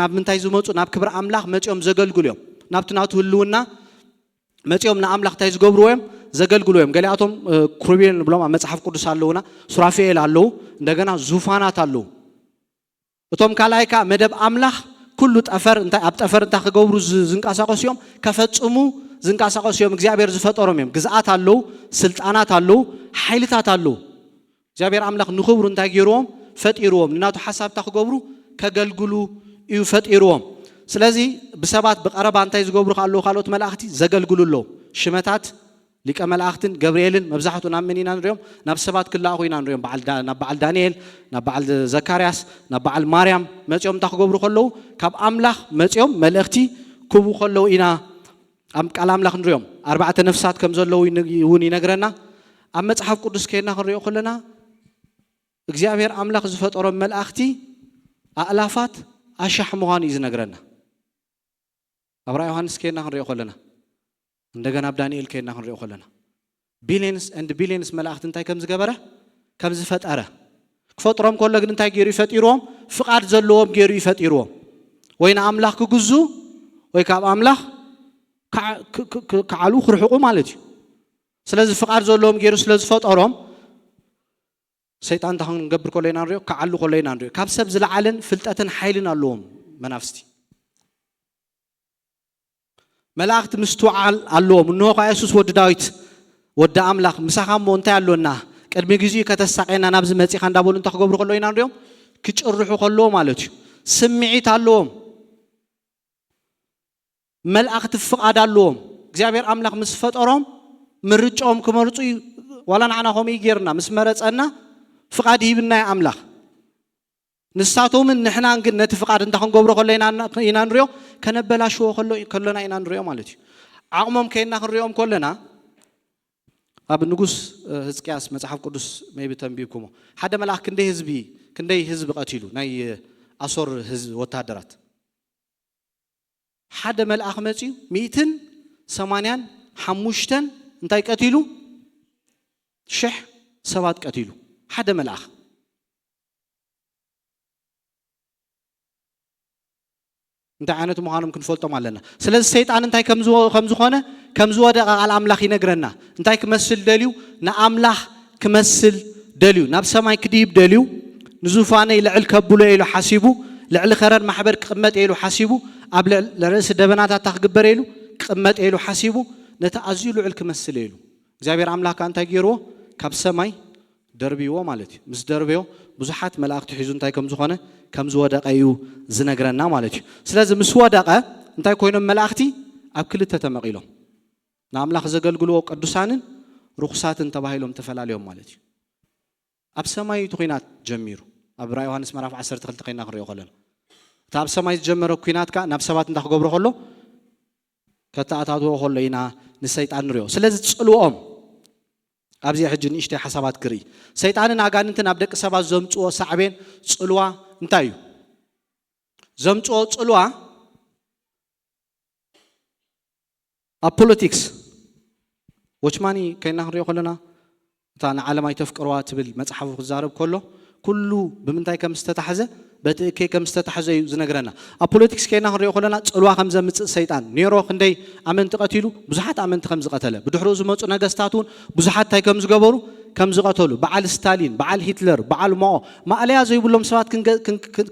ናብ ምንታይ ዝመፁ? ናብ ክብሪ ኣምላኽ መፂኦም ዘገልግሉ እዮም። ናብቲ ናቱ ህልውና መፂኦም ንኣምላኽ እንታይ ዝገብርዎ እዮም? ዘገልግሉ እዮም። ገሊኣቶም ክሩቤል ንብሎም ኣብ መፅሓፍ ቅዱስ ኣለውና፣ ሱራፌኤል ኣለዉ፣ እንደገና ዙፋናት ኣለዉ። እቶም ካልኣይ ከዓ መደብ ኣምላኽ ኩሉ ጠፈር እንታይ ኣብ ጠፈር እንታይ ክገብሩ ዝንቀሳቀሱ እዮም? ከፈፅሙ ዝንቀሳቀሱ እዮም። እግዚኣብሔር ዝፈጠሮም እዮም። ግዝኣት ኣለዉ፣ ስልጣናት ኣለዉ፣ ሓይልታት ኣለዉ። እግዚኣብሔር ኣምላኽ ንኽብሩ እንታይ ገይርዎም? ፈጢርዎም። ንናቱ ሓሳብ እንታይ ክገብሩ? ከገልግሉ እዩ ፈጢርዎም። ስለዚ ብሰባት ብቀረባ እንታይ ዝገብሩ ኣለዉ? ካልኦት መላእኽቲ ዘገልግሉ ኣለዉ። ሽመታት ሊቀ መላእኽትን ገብርኤልን መብዛሕቱ ናብ መን ኢና ንሪኦም? ናብ ሰባት ክለኣኹ ኢና ንሪኦም። በዓል ዳ- ናብ በዓል ዳንኤል፣ ናብ በዓል ዘካርያስ፣ ናብ በዓል ማርያም መፂኦም እንታይ ክገብሩ ከለዉ? ካብ ኣምላኽ መፂኦም መልእኽቲ ክህቡ ከለዉ ኢና ኣብ ቃል ኣምላኽ ንሪኦም። ኣርባዕተ ነፍሳት ከም ዘለዉ ይን- እውን ይነግረና። ኣብ መፅሓፍ ቅዱስ ከይድና ክንሪኦ ከለና እግዚኣብሔር ኣምላኽ ዝፈጠሮም መላእኽቲ ኣእላፋት ኣሻሕ ምዃኑ እዩ ዝነግረና። ኣብ ራእይ ዮሃንስ ከይድና ክንሪኦ ከለና፣ እንደገና ኣብ ዳንኤል ከይድና ክንሪኦ ከለና፣ ቢሊየንስ ኤንድ ቢሊየንስ መላእኽቲ እንታይ ከም ዝገበረ፣ ከም ዝፈጠረ። ክፈጥሮም ከሎ ግን እንታይ ገይሩ ይፈጢርዎም? ፍቓድ ዘለዎም ገይሩ ይፈጢርዎም። ወይ ንኣምላኽ ክግዙ ወይ ካብ ኣምላኽ ክዓ- ክ- ክ- ክ- ክዓልዉ ክርሕቑ ማለት እዩ። ስለዚ ፍቓድ ዘለዎም ገይሩ ስለ ዝፈጠሮም ሰይጣን እንታይ ክንገብር ከሎ ኢና ንሪኦ? ክዓሉ ከሎ ኢና ንሪኦ። ካብ ሰብ ዝለዓለን ፍልጠትን ሓይልን ኣለዎም መናፍስቲ። መላእኽቲ ምስትውዓል ኣለዎም። እንሆ ኸዓ የሱስ ወዲ ዳዊት፣ ወዲ ኣምላኽ፣ ምሳኻ እሞ እንታይ ኣሎና? ቅድሚ ግዜኡ ከተሳቕየና ናብዚ መጺኻ እንዳበሉ እንታይ ክገብሩ ከሎ ኢና ንሪኦም? ክጭርሑ ከለዎ ማለት እዩ። ስምዒት ኣለዎም። መላእኽቲ ፍቓድ ኣለዎም። እግዚኣብሔር ኣምላኽ ምስ ፈጠሮም ምርጫኦም ክመርጹ እዩ። ዋላ ንዓና ከምኡ እዩ ገይርና። ምስ መረጸና ፍቓድ ይህብና እዩ ኣምላኽ። ንሳቶምን ንሕናን ግን ነቲ ፍቓድ እንታይ ክንገብሮ ከሎ ኢና ኢና ንሪኦ? ከነበላሽዎ ከሎ- ከሎና ኢና ንሪኦ ማለት እዩ። ዓቕሞም ከይና ክንሪኦም ከለና ኣብ ንጉስ ህዝቅያስ መጽሓፍ ቅዱስ maybe ተንቢብኩሞ። ሓደ መልኣኽ ክንደይ ህዝቢ ክንደይ ህዝቢ ቀቲሉ ናይ ኣሶር ህዝቢ ወታደራት ሓደ መልኣኽ መጺኡ ሚእትን ሰማንያን ሓሙሽተን እንታይ ቀቲሉ? ሽሕ ሰባት ቀቲሉ ሓደ መልኣኽ። እንታይ ዓይነት ምዃኖም ክንፈልጦም ኣለና። ስለዚ ሰይጣን እንታይ ከም ዝኾነ ከም ዝወደቐ ቃል ኣምላኽ ይነግረና። እንታይ ክመስል ደልዩ? ንኣምላኽ ክመስል ደልዩ፣ ናብ ሰማይ ክድይብ ደልዩ፣ ንዙፋነይ ልዕል ከብሎ ኢሉ ሓሲቡ፣ ልዕሊ ከረን ማሕበር ክቕመጥ ኢሉ ሓሲቡ፣ ኣብ ልዕሊ ርእሲ ደበናታት ክግበር ኢሉ ክቕመጥ ኢሉ ሓሲቡ፣ ነቲ ኣዝዩ ልዑል ክመስል ኢሉ እግዚኣብሔር ኣምላኽ ከኣ እንታይ ገይርዎ? ካብ ሰማይ ደርብይዎ ማለት እዩ። ምስ ደርበዮ ብዙሓት መላእኽቲ ሒዙ እንታይ ከም ዝኾነ ከም ዝወደቐ እዩ ዝነግረና ማለት እዩ። ስለዚ ምስ ወደቐ እንታይ ኮይኖም መላእኽቲ? ኣብ ክልተ ተመቒሎም። ንኣምላኽ ዘገልግልዎ ቅዱሳንን ርኹሳትን ተባሂሎም ተፈላለዮም ማለት እዩ። ኣብ ሰማይ እቲ ኹናት ጀሚሩ። ኣብ ራእይ ዮሃንስ ምዕራፍ ዓሰርተ ክልተ ኮይና ክንሪኦ ከለና እቲ ኣብ ሰማይ ዝጀመረ ኲናት ከኣ ናብ ሰባት እንታይ ክገብሮ ከሎ ከተኣታትዎ ከሎ ኢና ንሰይጣን ንሪኦ። ስለዚ ጽልኦም ኣብዚ ሕጂ ንእሽተይ ሓሳባት ክርኢ። ሰይጣንን ኣጋንንትን ኣብ ደቂ ሰባት ዘምጽዎ ሳዕቤን ጽልዋ እንታይ እዩ? ዘምጽዎ ጽልዋ ኣብ ፖለቲክስ ወችማኒ ከይና ክንሪኦ ከለና እታ ንዓለም ኣይተፍቅርዋ ትብል መጽሓፉ ክዛረብ ከሎ ኩሉ ብምንታይ ከም ዝተታሕዘ በቲ እከይ ከም ዝተታሕዘ እዩ ዝነግረና። ኣብ ፖለቲክስ ከይና ክንሪኦ ከለና ጽልዋ ከም ዘምጽእ ሰይጣን ኔሮ ክንደይ ኣመንቲ ቀቲሉ ብዙሓት ኣመንቲ ከም ዝቐተለ ብድሕሪኡ ዝመፁ ነገስታት እውን ብዙሓት እንታይ ከም ዝገበሩ ከም ዝቐተሉ በዓል ስታሊን በዓል ሂትለር በዓል ማኦ ማእለያ ዘይብሎም ሰባት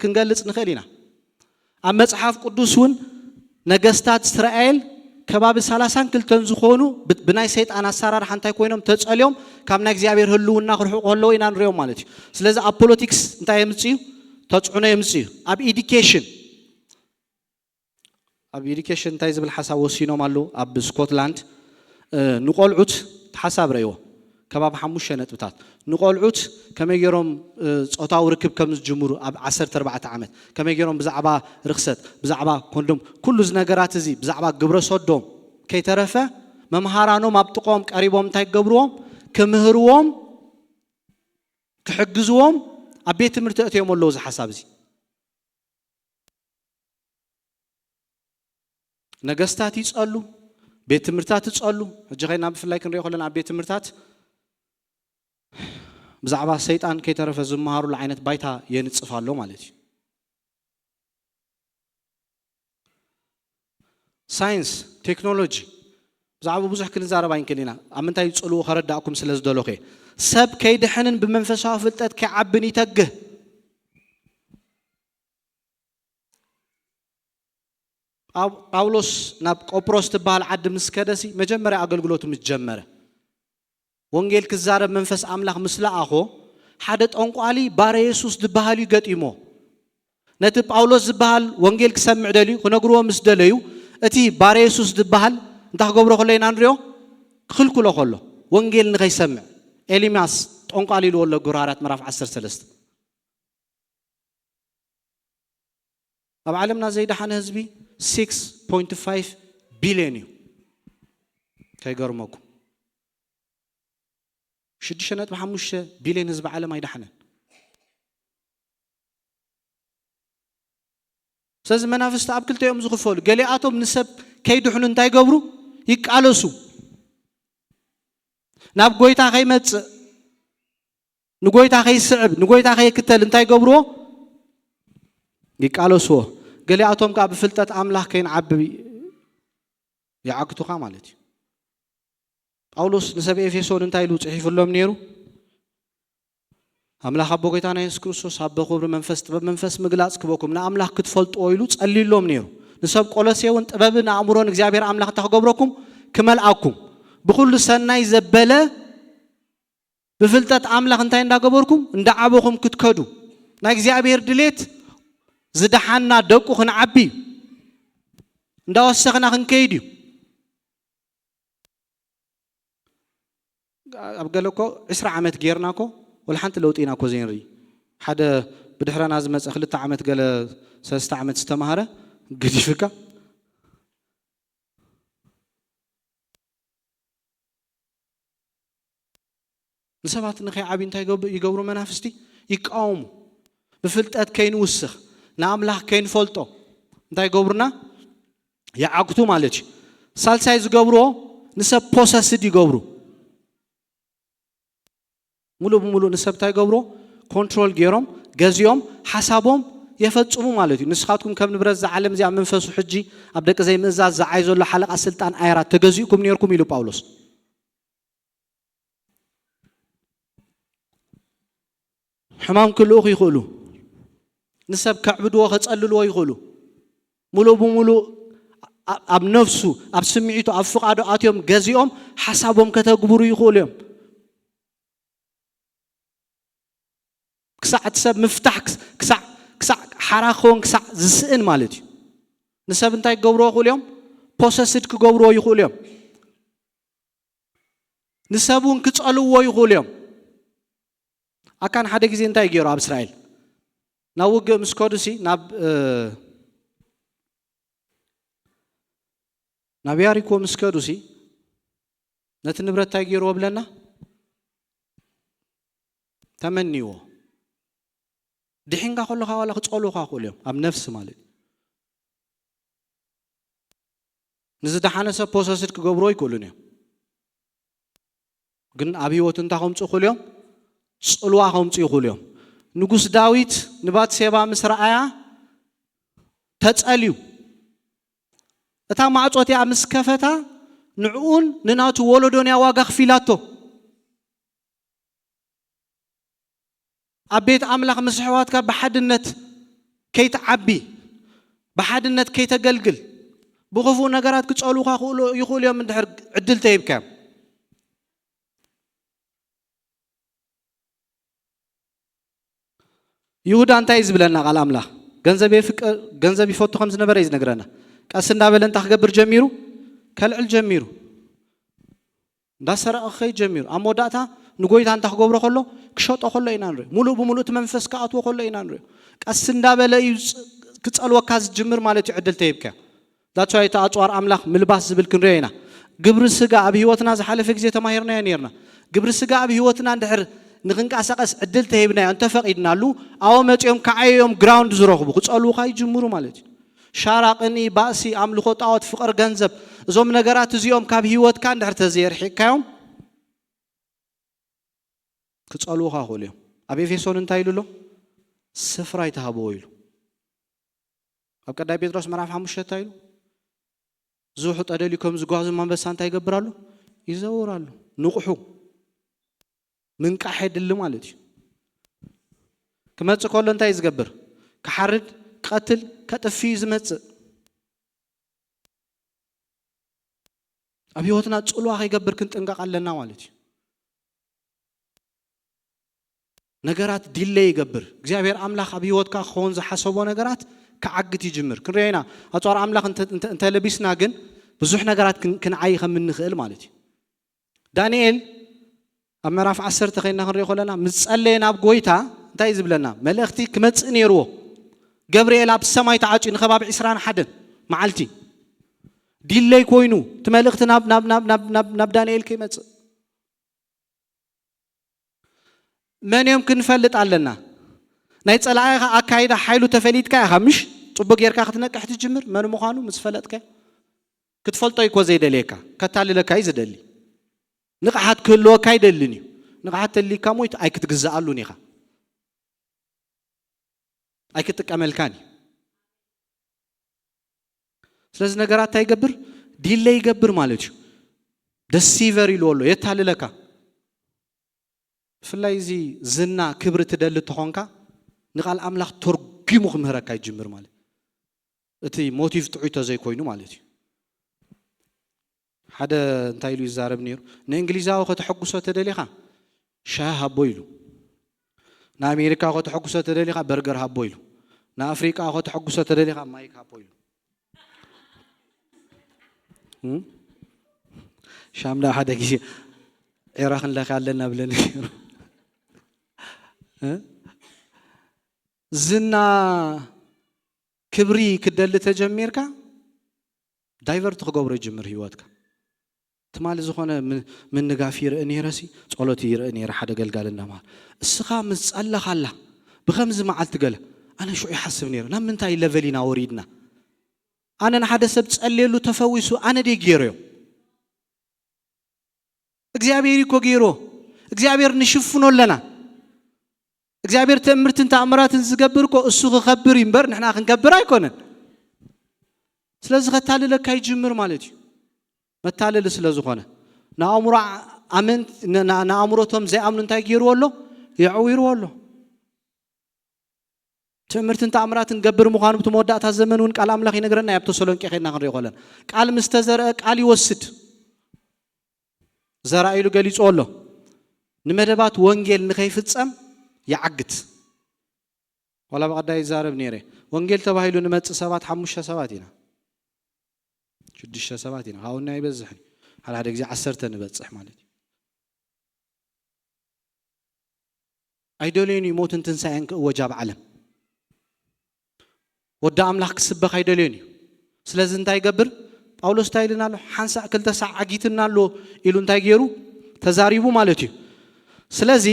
ክንገልፅ ንኽእል ኢና። ኣብ መጽሓፍ ቅዱስ እውን ነገስታት እስራኤል ከባቢ ሰላሳን ክልተን ዝኾኑ ብናይ ሰይጣን ኣሰራርሓ እንታይ ኮይኖም ተጸልዮም ካብ ናይ እግዚኣብሔር ህልውና ክርሕቁ ከለዉ ኢና ንሪኦም ማለት እዩ። ስለዚ ኣብ ፖለቲክስ እንታይ የምጽእ እዩ? ተጽዕኖ የምጽእ እዩ። ኣብ ኢዲኬሽን ኣብ ኢዲኬሽን እንታይ ዝብል ሓሳብ ወሲኖም ኣለዉ ኣብ ስኮትላንድ ንቆልዑት ሓሳብ ረእይዎ ከባቢ ሓሙሽተ ነጥብታት ንቆልዑት ከመይ ገይሮም ፆታዊ ርክብ ከም ዝጅምሩ ኣብ ዓሰርተ ኣርባዕተ ዓመት ከመይ ገይሮም ብዛዕባ ርክሰት ብዛዕባ ኮንዶም ኩሉ እዚ ነገራት እዚ ብዛዕባ ግብረ ሰዶም ከይተረፈ መምሃራኖም ኣብ ጥቆም ቀሪቦም እንታይ ክገብርዎም? ክምህርዎም፣ ክሕግዝዎም ኣብ ቤት ትምህርቲ እትዮም ኣለዉ። እዚ ሓሳብ እዚ ነገስታት ይጸሉ፣ ቤት ትምህርትታት ይጸሉ። ሕጂ ኸይና ብፍላይ ክንሪኦ ከለና ኣብ ቤት ትምህርትታት ብዛዕባ ሰይጣን ከይተረፈ ዝመሃሩሉ ዓይነት ባይታ የንጽፍ ኣሎ ማለት እዩ። ሳይንስ፣ ቴክኖሎጂ፣ ብዛዕባ ብዙሕ ክንዛረብ ኣይንክእል ኢና። ኣብ ምንታይ ጽልኡ ከረዳእኩም ስለ ዝደለኹ እየ። ሰብ ከይድሕንን ብመንፈሳዊ ፍልጠት ከይዓብን ይተግህ። ጳው-፣ ጳውሎስ ናብ ቆጵሮስ ትበሃል ዓዲ ምስ ከደሲ መጀመርያ ኣገልግሎቱ ምስ ጀመረ፣ ወንጌል ክዛረብ መንፈስ ኣምላኽ ምስ ለኣኾ፣ ሓደ ጠንቋሊ ባረ የሱስ ዝበሃል እዩ ገጢሞ። ነቲ ጳውሎስ ዝበሃል ወንጌል ክሰምዕ ደልዩ፣ ክነግርዎ ምስ ደለዩ፣ እቲ ባረ የሱስ ዝበሃል እንታይ ክገብሮ ከሎ ኢና ንሪኦ? ክኽልክሎ ከሎ፣ ወንጌል ንኸይሰምዕ። ኤሊማስ ጠንቋሊ ኢልዎ ኣሎ ግብረ ሃዋርያት ምዕራፍ ዓሰርተ ሰለስተ። ኣብ ዓለምና ዘይደሓነ ህዝቢ ሲክስ ፖይንት ፋይቭ ቢልዮን እዩ። ከይገርመኩም። ሽዱሽተ ነጥቢ ሓሙሽተ ቢልዮን ህዝቢ ዓለም ኣይደሓነን። ስለዚ መናፍስቲ ኣብ ክልተ እዮም ዝኽፈሉ። ገሊኣቶም ንሰብ ከይድሕኑ እንታይ ይገብሩ? ይቃለሱ። ናብ ጎይታ ከይመጽእ፣ ንጎይታ ከይስዕብ፣ ንጎይታ ከይክተል እንታይ ይገብርዎ? ይቃለስዎ። ገሊኣቶም ከኣ ብፍልጠት ኣምላኽ ከይንዓቢ ይዓግቱኻ ማለት እዩ። ጳውሎስ ንሰብ ኤፌሶን እንታይ ኢሉ ጽሒፉሎም ነይሩ? ኣምላኽ ኣቦ ጎይታና የሱስ ክርስቶስ ኣቦ ክብሪ መንፈስ ጥበብ መንፈስ ምግላጽ ክበኩም ንኣምላኽ ክትፈልጥዎ ኢሉ ጸልዩሎም ነይሩ። ንሰብ ቆሎሴ እውን ጥበብን ኣእምሮን እግዚኣብሔር ኣምላኽ እንታይ ክገብረኩም? ክመልኣኩም። ብኹሉ ሰናይ ዘበለ ብፍልጠት ኣምላኽ እንታይ እንዳገበርኩም? እንዳዓበኹም ክትከዱ። ናይ እግዚኣብሔር ድሌት ዝደሓና ደቁ ክንዓቢ እዩ። እንዳወሰኽና ክንከይድ እዩ። ኣብ ገለ እኮ ዕስራ ዓመት ጌርና እኮ ወላ ሓንቲ ለውጢ ኢና እኮ ዘይንርኢ። ሓደ ብድሕረና ዝመጸ ክልተ ዓመት ገለ ሰለስተ ዓመት ዝተማሃረ ገዲፍካ ንሰባት ንኸይዓብዩ እንታይ ይገብሩ? ይገብሩ መናፍስቲ? ይቃወሙ። ብፍልጠት ከይንውስኽ፣ ንኣምላኽ ከይንፈልጦ እንታይ ይገብሩና? ይዓግቱ ማለት እዩ። ሳልሳይ ዝገብርዎ ንሰብ ፖሰስድ ይገብሩ። ሙሉእ ብሙሉእ ንሰብ እንታይ ይገብርዎ? ኮንትሮል ገይሮም፣ ገዚኦም፣ ሓሳቦም የፈጽሙ ማለት እዩ። ንስኻትኩም ከም ንብረት እዛ ዓለም እዚኣ መንፈሱ ሕጂ ኣብ ደቂ ዘይምእዛዝ ዝዓይ ዘሎ ሓለቓ ስልጣን ኣየራት ተገዚእኩም ነይርኩም ኢሉ ጳውሎስ። ሕማም ክልእኹ ይኽእሉ። ንሰብ ከዕብድዎ፣ ከጸልልዎ ይኽእሉ። ሙሉእ ብሙሉእ ኣ-፣ ኣብ ነፍሱ፣ ኣብ ስምዒቱ፣ ኣብ ፍቓዱ ኣትዮም ገዚኦም ሓሳቦም ከተግብሩ ይኽእሉ እዮም። ክሳዕ እቲ ሰብ ምፍታሕ ክስ-፣ ክሳዕ፣ ክሳዕ ሓራ ክኸውን ክሳዕ ዝስእን ማለት እዩ። ንሰብ እንታይ ክገብርዎ ይኽእሉ እዮም? ፖሰስድ ክገብርዎ ይኽእሉ እዮም። ንሰብ እውን ክጸልውዎ ይኽእሉ እዮም። ኣካን ሓደ ግዜ እንታይ ገይሩ ኣብ እስራኤል? ናብ ውግእ ምስ ከዱ ሲ፣ ናብ፣ እ፣ ናብ ያሪኮ ምስ ከዱ ሲ፣ ነቲ ንብረት እንታይ ገይርዎ ብለና? ተመንይዎ። ድሒንካ ከለኻ ዋላ ክጸልውኻ ይኽእሉ እዮም፣ ኣብ ነፍሲ ማለት እዩ። ንዝደሓነ ሰብ ፖሰስድ ክገብርዎ ኣይክእሉን እዮም። ግን ኣብ ህይወቱ እንታይ ከምጽኡ ይኽእሉ እዮም? ጽልዋ ከምጽኡ ይኽእሉ እዮም። ንጉስ ዳዊት ንባትሴባ ምስ ረኣያ ተጸልዩ። እታ ማዕጾ እቲኣ ምስ ከፈታ ንዕኡን ንናቱ ወለዶን እያ ዋጋ ከፊላቶ። ኣብ ቤት ኣምላኽ ምስ ኣሕዋትካ ብሓድነት ከይትዓቢ፣ ብሓድነት ከይተገልግል፣ ብኽፉእ ነገራት ክጸልዉኻ ክእሉ-፣ ይኽእሉ እዮም እንድሕር ዕድል ተሂብካዮም። ይሁዳ እንታይ እዩ ዝብለና ቃል ኣምላኽ? ገንዘብ የፍቅ-፣ ገንዘብ ይፈቱ ከም ዝነበረ እዩ ዝነግረና። ቀስ እንዳበለ እንታይ ክገብር ጀሚሩ? ከልዕል ጀሚሩ። እንዳሰረቐ ክኸይድ ጀሚሩ። ኣብ መወዳእታ ንጎይታ እንታይ ክገብሮ ከሎ? ክሸጦ ከሎ ኢና ንሪኦ። ሙሉእ ብሙሉእ እቲ መንፈስ ክኣትዎ ከሎ ኢና ንሪኦ። ቀስ እንዳበለ እዩ ፅ-፣ ክጸልወካ ዝጅምር ማለት እዩ፣ ዕድል ተሂብካ። ዳትስ ዋይ እቲ ኣፅዋር ኣምላኽ ምልባስ ዝብል ክንሪኦ ኢና። ግብሪ ስጋ ኣብ ህይወትና ዝሓለፈ ግዜ ተማሂርናዮ ነርና። ግብሪ ስጋ ኣብ ህይወትና እንድሕር ንክንቀሳቀስ ዕድል ተሂብናዮ እንተፈቂድናሉ፣ ኣብኡ መፂኦም ከዓየዮም ግራውንድ ዝረኽቡ ክፀልዉካ ይጅምሩ ማለት እዩ። ሻራ፣ ቅኒ፣ ባእሲ፣ ኣምልኾ ጣዖት፣ ፍቅር ገንዘብ፣ እዞም ነገራት እዚኦም ካብ ህይወትካ እንድሕር ተዘየርሒቅካዮም ክጸልዉኻ ይኽእሉ እዮም። ኣብ ኤፌሶን እንታይ ኢሉ ኣሎ? ስፍራ ኣይትሃብዎ ኢሉ። ኣብ ቀዳይ ጴጥሮስ ምዕራፍ ሓሙሽተ እንታይ ኢሉ? ዝውሑ ጠደልዩ ከም ዝጓዙ ኣንበሳ እንታይ ይገብር ኣሎ? ይዘውር ኣሎ። ንቕሑ። ምንቃሕ የድሊ ማለት እዩ። ክመጽእ ከሎ እንታይ እዩ ዝገብር? ክሓርድ፣ ክቐትል፣ ከጥፊ እዩ ዝመጽእ። ኣብ ህይወትና ጽልዋ ከይገብር ክንጥንቀቕ ኣለና ማለት እዩ። ነገራት ዲለይ ይገብር። እግዚኣብሔር ኣምላኽ ኣብ ህይወትካ ክኸውን ዝሓሰቦ ነገራት ክዓግት ይጅምር። ክንሪኦ ኢና። ኣጽዋር ኣምላኽ እንተ-፣ እንተ-፣ እንተለቢስና ግን ብዙሕ ነገራት ክን-፣ ክንዓይ ከም እንኽእል ማለት እዩ። ዳንኤል ኣብ ምዕራፍ ዓሰርተ ኸይና ክንሪኦ ከለና፣ ምስ ጸለየ ናብ ጎይታ እንታይ እዩ ዝብለና? መልእኽቲ ክመጽእ ነይርዎ። ገብርኤል ኣብ ሰማይ ተዓጽዩ ንኸባቢ ዕስራን ሓደን መዓልቲ ዲለይ ኮይኑ፣ እቲ መልእኽቲ ናብ፣ ናብ፣ ናብ፣ ናብ፣ ናብ፣ ናብ ዳንኤል ከይመጽእ። መን እዮም ክንፈልጥ ኣለና። ናይ ጸላኢኻ ኣካይዳ ሓይሉ ተፈሊጥካ ኢኻ፣ ምሽ? ጽቡቅ ጌርካ ክትነቅሕ ትጅምር፣ መን ምዃኑ ምስ ፈለጥካ። ክትፈልጦ እዩ እኮ ዘይደልየካ፣ ከታልለካ እዩ ዝደሊ። ንቕሓት ክህልወካ ኣይደልን እዩ። ንቕሓት ተልይካ ሞይት ኣይክትግዝኣሉን ኢኻ። ኣይክጥቀመልካን እዩ። ስለዚ ነገራት እንታይ ይገብር? ዲለይ ይገብር ማለት እዩ። ደሲቨር ኢልዎ ኣሎ፣ የታልለካ። ብፍላይ እዚ ዝና፣ ክብሪ ትደሊ እንተኾንካ፣ ንቓል ኣምላኽ ተርጒሙ ክምህረካ ይጅምር ማለት። እቲ ሞቲቭ ጥዑይ ተዘይኮይኑ ማለት እዩ። ሓደ እንታይ ኢሉ ይዛረብ ነይሩ? ንእንግሊዛዊ ከተሐጉሶ ተደሊኻ ሻሂ ሃቦ ኢሉ። ንኣሜሪካ ከተሐጉሶ ተደሊኻ በርገር ሃቦ ኢሉ። ንኣፍሪቃ ከተሐጉሶ ተደሊኻ ማይክ ሃቦ ኢሉ። እም? ሻምዳ ሓደ ግዜ ዒራ ክንለካ ኣለና ብለኒ ነይሩ። እ? ዝና ክብሪ ክደሊ ተጀሚርካ ዳይቨርት ክገብሮ ይጅምር ህይወትካ። ትማሊ ዝኾነ ም-፣ ምንጋፍ ይርኢ ነይረ ሲ፣ ጸሎት ይርኢ ነይረ ሓደ ገልጋል እንዳማር። እስኻ ምስ ጸለኻላ ብኸምዚ መዓልቲ ገለ፣ ኣነ ሽዑ ይሓስብ ነይረ፣ ናብ ምንታይ ለቨል ኢና ወሪድና? ኣነ ንሓደ ሰብ ጸልየሉ ተፈዊሱ፣ ኣነ ደይ ገይረዮ? እግዚኣብሔር እኮ ገይሮ። እግዚኣብሔር ንሽፍኖ ኣለና። እግዚኣብሔር ተእምርትን ተኣምራትን ዝገብር እኮ እሱ ክኸብር እዩ እምበር ንሕና ክንከብር ኣይኮነን። ስለዚ ከታልለካ ይጅምር ማለት እዩ። መታለሊ ስለ ዝኾነ ንኣእምሮ ኣመንት-፣ ን-፣ ን-፣ ንኣእምሮቶም ዘይኣምኑ እንታይ ገይርዎ ኣሎ? የዕዊርዎ ኣሎ። ትእምርትን ተኣምራትን ገብር ምዃኑ እቲ መወዳእታ ዘመን እውን ቃል ኣምላኽ ይነግረና እዩ። ኣብ ተሰሎንቄ ኸድና ክንሪኦ ከለና ቃል ምስ ተዘርአ ቃል ይወስድ። ዘራእ ኢሉ ገሊጹ ኣሎ። ንመደባት ወንጌል ንኸይፍጸም ይዓግት። ዋላ ብቐዳይ ይዛረብ ነይረ። ወንጌል ተባሂሉ ንመጽእ ሰባት ሓሙሽተ ሰባት ኢና። ሽዱሽተ ሰባት ኢና። ካብኡና ኣይበዝሕን። ሓደ ሓደ ግዜ ዓሰርተ ንበጽሕ ማለት እዩ። ኣይደልዮን እዩ ሞትን ትንሳኤን ክእወጅ ኣብ ዓለም። ወዲ ኣምላኽ ክስበኽ ኣይደልዮን እዩ። ስለዚ እንታይ ይገብር? ጳውሎስ እንታይ ኢልና ኣሎ? ሓንሳእ ክልተ ሳዕ ዓጊትና ኣሎ ኢሉ እንታይ ገይሩ? ተዛሪቡ ማለት እዩ። ስለዚ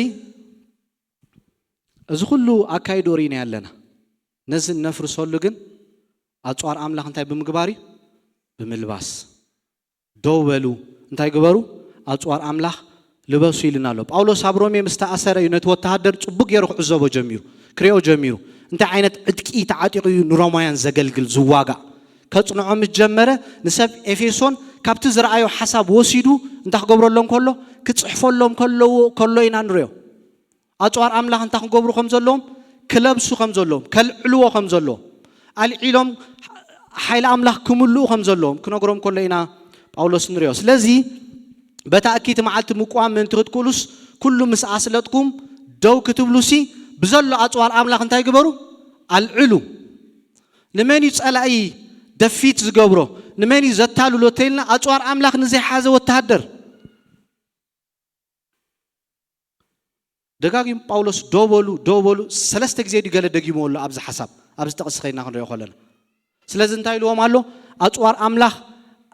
እዚ ኩሉ ኣካይዶ ርኢና ኣለና። ነዚ እነፍርሰሉ ግን ኣጽዋር ኣምላኽ እንታይ ብምግባር እዩ? ብምልባስ። ደው በሉ፣ እንታይ ግበሩ? ኣጽዋር ኣምላኽ ልበሱ ኢልና ኣሎ። ጳውሎስ ኣብ ሮሜ ምስ ተኣሰረ እዩ ነቲ ወተሃደር ጽቡቅ ገይሩ ክዕዘቦ ጀሚሩ፣ ክሪኦ ጀሚሩ። እንታይ ዓይነት ዕጥቂ ተዓጢቑ እዩ ንሮማውያን ዘገልግል፣ ዝዋጋእ? ከጽንዖ ምስ ጀመረ ንሰብ ኤፌሶን ካብቲ ዝረኣዮ ሓሳብ ወሲዱ እንታይ ክገብረሎም ከሎ? ክጽሕፈሎም ከለዎ፣ ከሎ ኢና ንሪኦ። ኣጽዋር ኣምላኽ እንታይ ክገብሩ ከም ዘለዎም፣ ክለብሱ ከም ዘለዎም፣ ከልዕልዎ ከም ዘለዎም፣ ኣልዒሎም ሓይሊ ኣምላኽ ክምልኡ ከም ዘለዎም ክነግሮም ከሎ ኢና ጳውሎስ ንሪኦ። ስለዚ በታ እኪይቲ መዓልቲ ምቁዋም ምእንቲ ክትክእሉስ ኩሉ ምስ ኣስለጥኩም ደው ክትብሉሲ ብዘሎ ኣጽዋር ኣምላኽ እንታይ ግበሩ? ኣልዕሉ። ንመን እዩ ጸላኢ ደፊት ዝገብሮ? ንመን እዩ ዘታልሎ ተይልና ኣጽዋር ኣምላኽ ንዘይሓዘ ወተሃደር ደጋጊሙ ጳውሎስ ደው በሉ፣ ደው በሉ፣ ሰለስተ ግዜ ድዩ ገለ ደጊሙ ኣሎ ኣብዚ ሓሳብ፣ ኣብዚ ጥቕሲ ኸይና ክንሪኦ ከለና። ስለዚ እንታይ ኢልዎም ኣሎ? ኣጽዋር ኣምላኽ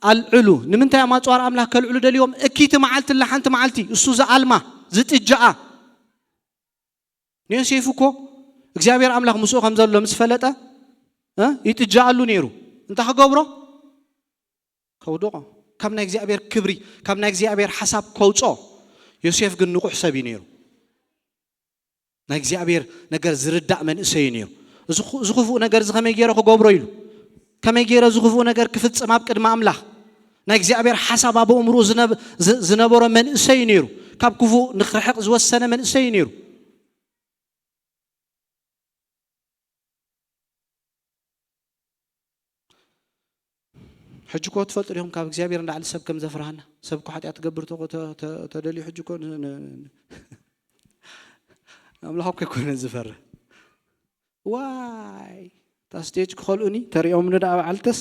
ኣልዕሉ። ንምንታይ እዮም ኣጽዋር ኣምላኽ ከልዕሉ ደልዮም? እኪቲ መዓልቲ ኣላ፣ ሓንቲ መዓልቲ እሱ ዝኣልማ ዝጥጃኣ። ንዮሴፍ እኮ እግዚኣብሔር ኣምላኽ ምስኡ ከም ዘሎ ምስ ፈለጠ፣ እ፣ ይጥጃኣሉ ነይሩ። እንታይ ክገብሮ? ከውድቖ። ካብ ናይ እግዚኣብሔር ክብሪ፣ ካብ ናይ እግዚኣብሔር ሓሳብ ከውጾ። ዮሴፍ ግን ንቑሕ ሰብ እዩ ነይሩ። ናይ እግዚኣብሔር ነገር ዝርዳእ መንእሰይ እዩ ነይሩ። እዚ ኹ-፣ እዚ ክፉእ ነገር እዚ ከመይ ገይረ ክገብሮ ኢሉ፣ ከመይ ገይረ እዚ ክፉእ ነገር ክፍጽም ኣብ ቅድሚ ኣምላኽ፣ ናይ እግዚኣብሔር ሓሳብ ኣብ ኣእምሮኡ ዝነብ-፣ ዝ-፣ ዝነበሮ መንእሰይ እዩ ነይሩ። ካብ ክፉእ ንክርሕቕ ዝወሰነ መንእሰይ እዩ ነይሩ። ሕጂ እኮ ትፈልጡ ዲኹም ካብ እግዚኣብሔር ንላዕሊ ሰብ ከም ዘፍርሃና? ሰብ እኮ ሓጢኣት ትገብር ተኾ-፣ ተ-፣ ተ-፣ ተደልዩ ሕጂ እኮ ን-፣ ን-፣ ን-፣ ኣምላኽ እኮ ኣይኮነን ዝፈርህ። ዋይ፣ እታ ስቴጅ ክኸልኡኒ ተሪኦምኒ ደኣ በዓልተስ።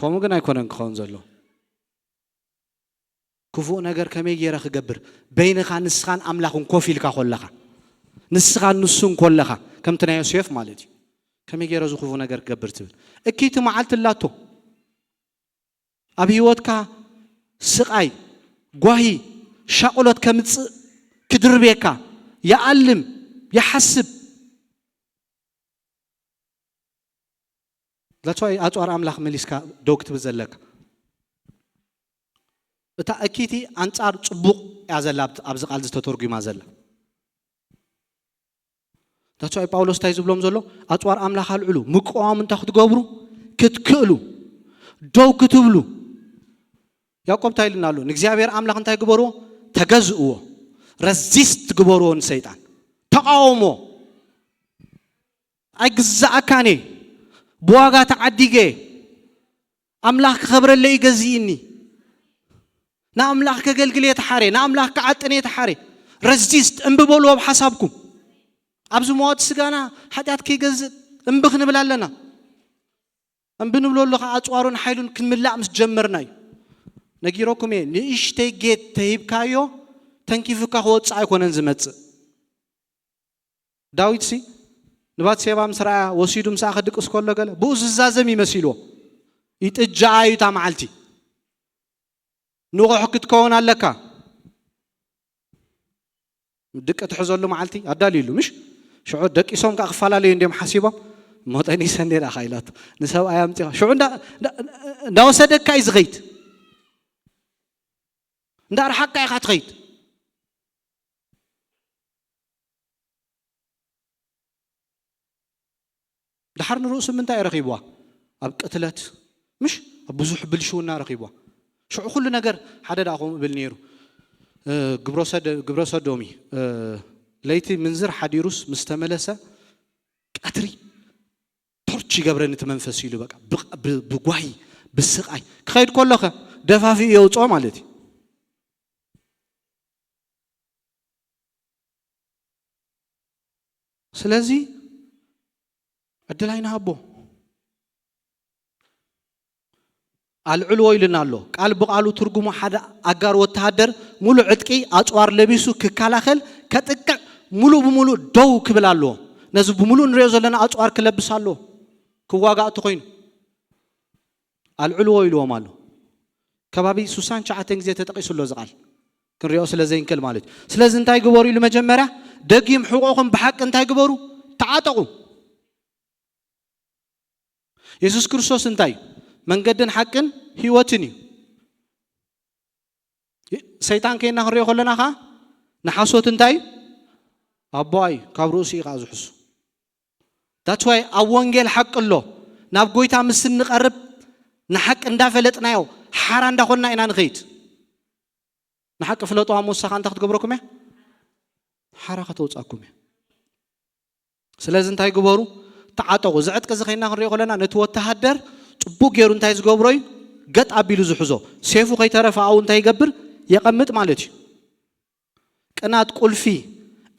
ከምኡ ግን ኣይኮነን ክኸውን ዘሎ። ክፉእ ነገር ከመይ ገይረ ክገብር? በይንኻ ንስኻን ኣምላኽን ኮፍ ኢልካ ኮለኻ፣ ንስኻን ንሱን ኮለኻ፣ ከምቲ ናይ ዮሴፍ ማለት እዩ። ከመይ ገይረ እዚ ክፉእ ነገር ክገብር ትብል? እኪይቲ መዓልቲ ኣላቶ። ኣብ ህይወትካ ስቓይ፣ ጓሂ፣ ሻቕሎት ከምጽእ ክድርብየካ ይኣልም፣ ይሓስብ። That's why ኣጽዋር ኣምላኽ መሊስካ ደው ክትብል ዘለካ። እታ እኪይቲ ኣንጻር ጽቡቕ እያ ዘላ፣ ኣብቲ፣ ኣብዚ ቃል ዝተተርጉማ ዘላ። That's why ጳውሎስ እንታይ ዝብሎም ዘሎ? ኣጽዋር ኣምላኽ ኣልዕሉ፣ ምቅዋም እንታይ ክትገብሩ? ክትክእሉ፣ ደው ክትብሉ። ያዕቆብ እንታይ ኢልና ኣሎ? ንእግዚኣብሔር ኣምላኽ እንታይ ግበርዎ? ተገዝእዎ። ረዚስት ግበርዎ ንሰይጣን። ተቃወሞ። ኣይግዛኣካን እየ። ብዋጋ ተዓዲገ። ኣምላኽ ክኸብረለይ ገዚእኒ። ንኣምላኽ ከገልግል እየ ተሓርየ። ንኣምላኽ ክዓጥን እየ ተሓርየ። ረዚስት፣ እምቢ በልዎ ኣብ ሓሳብኩም። ኣብዚ መዋቲ ስጋና ሓጢኣት ከይገዝእ እምቢ ክንብል ኣለና። እምቢ ንብለሉ ከዓ ኣፅዋሩን ሓይሉን ክንምላእ ምስ ጀመርና እዩ። ነጊረኩም እየ፣ ንእሽተይ ጌት ተሂብካዮ ተንኪፍካ ክወፅእ ኣይኮነን ዝመፅእ። ዳዊትሲ ንባትሴባ ምስ ረኣያ ወሲዱ ምሳኣ ክድቅስ ከሎ ገለ ብኡ ዝዛዘም ይመሲልዎ። ይጥጃኣ እዩ እታ መዓልቲ። ንቑሕ ክትከውን ኣለካ። ድቂ ትሕዘሉ መዓልቲ ኣዳልዩሉ ምሽ? ሽዑ ደቂሶም ከዓ ክፈላለዩ እንዲዮም ሓሲቦም። መጠኒሰ እንዴ ደኣ ኢላቶ ንሰብኣይ ኣምፂኻ ሽዑ እንዳ-፣ እንዳ-፣ እንዳወሰደካ እዩ ዝኸይድ። እንዳ ርሓቅካ ኢኻ ትኸይድ። ድሓር ንርእሱ ምንታይ ረኺብዋ? ኣብ ቅትለት፣ ምሽ? ኣብ ብዙሕ ብልሽውና ረኺብዋ። ሽዑ ኩሉ ነገር ሓደ ደኣ ከምኡ እብል ነይሩ። እ፣ ግብረ ሰደ-፣ ግብረ ሰዶሚ፣ እ፣ ለይቲ ምንዝር ሓዲሩስ ምስ ተመለሰ፣ ቀትሪ ቶርች ይገብረኒ እቲ መንፈስ ኢሉ፣ በቃ፣ ብ-፣ ብ-፣ ብጓሂ፣ ብስቓይ። ክኸይድ ከሎኸ፣ ደፋፊኡ የውፅኦ ማለት እዩ። ስለዚ ዕድል ኣይንሃቦ። ኣልዕልዎ ኢሉና ኣሎ። ቃል ብቓሉ ትርጉሙ ሓደ ኣጋር ወተሃደር ሙሉእ ዕጥቂ ኣጽዋር ለቢሱ ክከላኸል፣ ከጥቅዕ፣ ሙሉእ ብሙሉእ ደው ክብል ኣለዎ። ነዚ ብሙሉእ ንሪኦ ዘለና ኣጽዋር ክለብስ ኣለዎ። ክዋጋእ እቲ ኮይኑ። ኣልዕልዎ ኢልዎም ኣሎ። ከባቢ ስሳን ትሽዓተን ግዜ ተጠቒሱ ኣሎ እዚ ቃል። ክንሪኦ ስለ ዘይንክእል ማለት እዩ። ስለዚ እንታይ ግበሩ ኢሉ መጀመርያ? ደጊም ሕቖኹም ብሓቂ እንታይ ግበሩ? ተዓጠቑ። የሱስ ክርስቶስ እንታይ እዩ? መንገድን ሓቅን ህይወትን እዩ። ሰይጣን ከይና ክንሪኦ ከለና ኸዓ ንሓሶት እንታይ እዩ? ኣቦኣ እዩ። ካብ ርእሱ እዩ ኸዓ ዝሕሱ። That's why ኣብ ወንጌል ሓቂ ኣሎ። ናብ ጎይታ ምስ እንቐርብ ንሓቂ እንዳፈለጥናዮ ሓራ እንዳኾንና ኢና ንኸይድ። ንሓቂ ፍለጥዋ እሞ ንሳኻ እንታይ ክትገብረኩም እያ? ሓራ ከተውፅኣኩም እያ። ስለዚ እንታይ ግበሩ? ተዓጠቑ። እዚ ዕጥቂ እዚ ከይና ክንሪኦ ከለና ነቲ ወተሃደር ፅቡቅ ገይሩ እንታይ ዝገብሮ እዩ? ገጥ ኣቢሉ ዝሕዞ። ሴፉ ከይተረፈ ኣብኡ እንታይ ይገብር? የቐምጥ ማለት እዩ። ቅናት ቁልፊ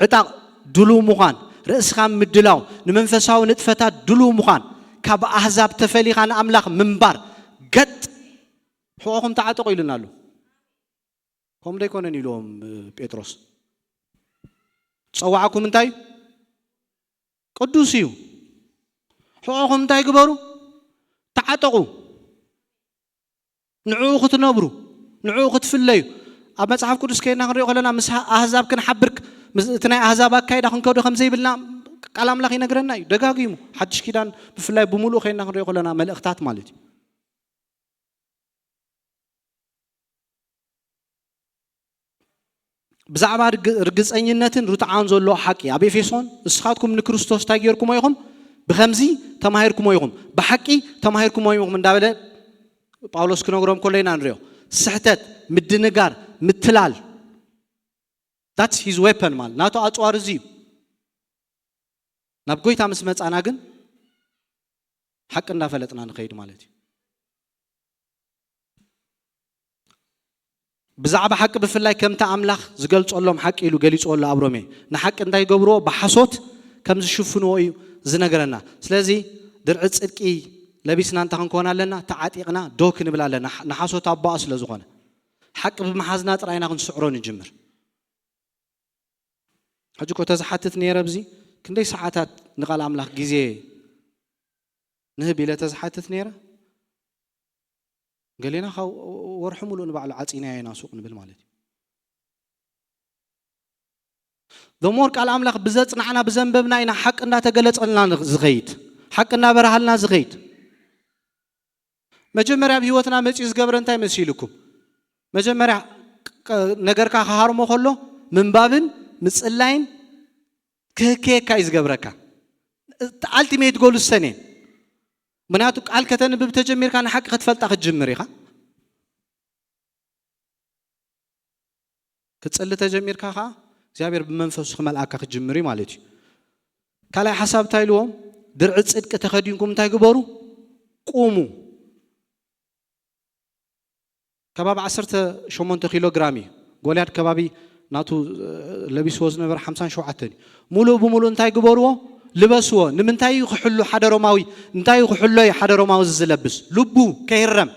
ዕጣቕ ድሉው ምዃን፣ ርእስኻ ምድላው፣ ንመንፈሳዊ ንጥፈታት ድሉው ምዃን፣ ካብ ኣህዛብ ተፈሊኻ ንኣምላኽ ምንባር፣ ገጥ ሕቖኹም ተዓጠቑ ኢሉና ኣሎ። ከምኡ ዶ ኣይኮነን ኢልዎም ጴጥሮስ? ዝጸዋዕኩም እንታይ እዩ? ቅዱስ እዩ። ሕቆኹም እንታይ ግበሩ? ተዓጠቑ። ንዕኡ ክትነብሩ፣ ንዕኡ ክትፍለዩ። ኣብ መጽሓፍ ቅዱስ ከይና ክንሪኦ ከለና ምስ ኣህዛብ ክንሓብር፣ እቲ ናይ ኣህዛብ ኣካይዳ ክንከዶ ከም ዘይብልና ቃል ኣምላኽ ይነግረና እዩ ደጋጊሙ። ሓድሽ ኪዳን ብፍላይ ብምሉእ ከይና ክንሪኦ ከለና መልእኽታት ማለት እዩ። ብዛዕባ ርግጸኝነትን ርትዓን ዘሎ ሓቂ ኣብ ኤፌሶን፣ ንስኻትኩም ንክርስቶስ እንታይ ጌርኩሞ ኢኹም? ብኸምዚ ተማሂርኩሞ ኢኹም፣ ብሓቂ ተማሂርኩሞ ኢኹም እንዳበለ ጳውሎስ ክነግሮም ከሎ ኢና ንሪኦ። ስሕተት፣ ምድንጋር፣ ምትላል፣ that's his weapon ማለት ናቱ ኣጽዋር እዚ እዩ። ናብ ጎይታ ምስ መጻና ግን ሓቂ እንዳፈለጥና ንኸይድ ማለት እዩ። ብዛዕባ ሓቂ ብፍላይ ከምቲ ኣምላኽ ዝገልጸሎም ሓቂ ኢሉ ገሊጽዎ ኣሎ ኣብ ሮሜ። ንሓቂ እንታይ ይገብርዎ? ብሓሶት ከም ዝሽፍንዎ እዩ ዝነግረና። ስለዚ ድርዒ ጽድቂ ለቢስና እንታይ ክንከውን ኣለና? ተዓጢቕና ዶ ክንብል ኣለና። ንሓሶት ኣቦኣ ስለ ዝኾነ። ሓቂ ብምሓዝና ጥራይ ኢና ክንስዕሮ ንጅምር። ሕጂ እኮ ተዝሓትት ነይረ ኣብዚ ክንደይ ሰዓታት ንቓል ኣምላኽ ግዜ ንህብ ኢለ ተዝሓትት ነይረ። ገሌና ካብ ወርሒ ሙሉእ ንባዕሉ ዓፂናዮ ኢና ሱቕ ንብል ማለት እዩ። ዶሞር ቃል ኣምላኽ ብዘፅናዕና ብዘንበብና ኢና ሓቂ እንዳተገለፀልና ዝኸይድ፣ ሓቂ እንዳበረሃልና ዝኸይድ። መጀመርያ ኣብ ህይወትና መፂኡ ዝገብረ እንታይ መሲልኩም? መጀመርያ ነገርካ ክሃርሞ ከሎ ምንባብን ምፅላይን ክህከየካ እዩ ዝገብረካ። ኣልቲሜት ጎል ሰኔ ምክንያቱ ቃል ከተንብብ ተጀሚርካ ንሓቂ ክትፈልጣ ክትጅምር ኢኻ። ክጽሊ ተጀሚርካ ኸዓ እግዚኣብሔር ብመንፈሱ ክመልኣካ ክጅምር እዩ ማለት እዩ። ካልኣይ ሓሳብ እንታይ ኢልዎም? ድርዒ ጽድቂ ተኸዲንኩም እንታይ ግበሩ? ቁሙ። ከባቢ ዓሰርተ ሸሞንተ ኪሎ ግራም እዩ። ጎልያድ ከባቢ ናቱ ለቢስዎ ዝነበረ ሓምሳን ሸውዓተን እዩ። ሙሉእ ብሙሉእ እንታይ ግበርዎ? ልበስዎ። ንምንታይ እዩ ክሕሉ ሓደ ሮማዊ? እንታይ እዩ ክሕሎ እዩ ሓደ ሮማዊ እዚ ዝለብስ? ልቡ ከይረም።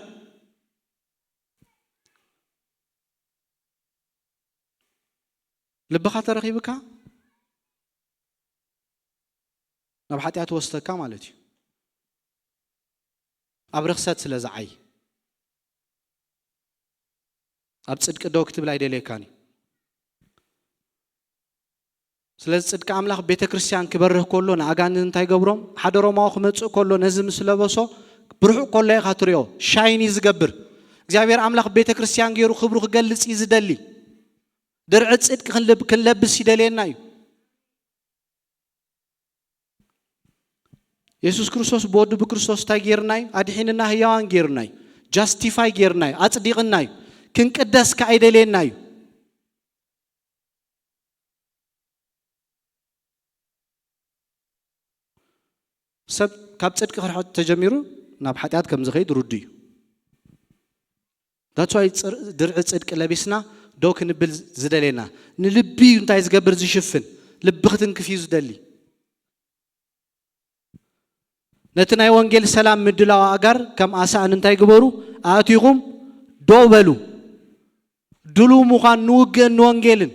ልብኻ ተረኺብካ ናብ ሓጢኣት ወስደካ ማለት እዩ። ኣብ ርኽሰት ስለ ዝዓይ ኣብ ጽድቂ ደው ክትብል ኣይደልየካን እዩ። ስለዚ ጽድቂ ኣምላኽ ቤተ ክርስቲያን ክበርህ ከሎ ንኣጋንንት እንታይ ገብሮም? ሓደ ሮማዊ ክመጽእ ከሎ ነዚ ምስ ለበሶ ብርሑቕ ከሎ ኢኻ ትሪኦ። ሻይን እዩ ዝገብር። እግዚኣብሔር ኣምላኽ ቤተ ክርስቲያን ገይሩ ክብሩ ክገልጽ እዩ ዝደሊ። ድርዒ ጽድቂ ክንልብ- ክንለብስ ይደልየና እዩ። የሱስ ክርስቶስ ብወዱ ብክርስቶስ እንታይ ጌርና እዩ? ኣድሒንና ህያዋን ጌርና እዩ። ጃስቲፋይ ጌርና እዩ። ኣጽዲቕና እዩ። ክንቅደስ ከኣ ይደልየና እዩ። ሰብ ካብ ጽድቂ ክርሕቕ ተጀሚሩ ናብ ሓጢኣት ከም ዝኸይድ ርዱ እዩ። That's why ጽር- ድርዒ ጽድቂ ለቢስና ደው ክንብል ዝደልየና። ንልቢ እዩ እንታይ ዝገብር ዝሽፍን። ልቢ ክትንክፍ እዩ ዝደሊ። ነቲ ናይ ወንጌል ሰላም ምድላው ኣእጋር ከም ኣሳእን እንታይ ግበሩ? ኣእቲኹም ደው በሉ። ድሉው ምዃን ንውግእን ንወንጌልን።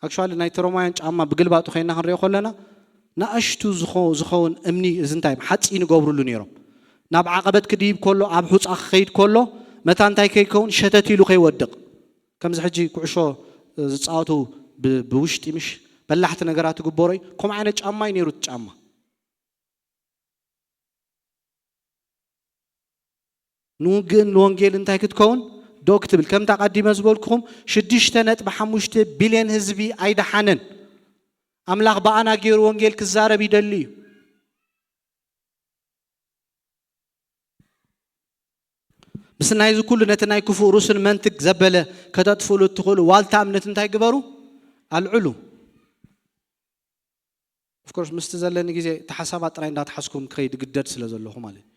ኣክቹዋሊ ናይ ሮማውያን ጫማ ብግልባጡ ኮይና ክንሪኦ ከለና ንኣሽቱ ዝኸ- ዝኸውን እምኒ እዚ እንታይ ሓፂን ይገብሩሉ ነይሮም። ናብ ዓቐበት ክድይብ ከሎ ኣብ ሑፃ ክኸይድ ከሎ መታ እንታይ ከይከውን ሸተት ኢሉ ከይወድቕ። ከምዚ ሕጂ ኩዕሾ ዝፃወቱ ብ- ብውሽጢ ምሽ በላሕቲ ነገራት ትግበሮ እዩ። ከምኡ ዓይነት ጫማ እዩ ነይሩ እቲ ጫማ። ንውግእን ንወንጌል እንታይ ክትከውን ደው ክትብል ከምታ ቀዲመ ዝበልኩኹም ሽዱሽተ ነጥቢ ሓሙሽተ ቢልዮን ህዝቢ ኣይደሓነን። ኣምላኽ ብኣና ገይሩ ወንጌል ክዛረብ ይደሊ እዩ። ምስ ናይዚ ኩሉ ነቲ ናይ ክፉእ ሩስን መንትግ ዘበለ ከተጥፍእሉ እትኽእሉ ዋልታ እምነት እንታይ ግበሩ? ኣልዕሉ። ኦፍኮርስ ምስቲ ዘለኒ ግዜ እቲ ሓሳባት ጥራይ እንዳተሓዝኩም ክኸይድ ግደድ ስለ ዘለኹ ማለት እዩ።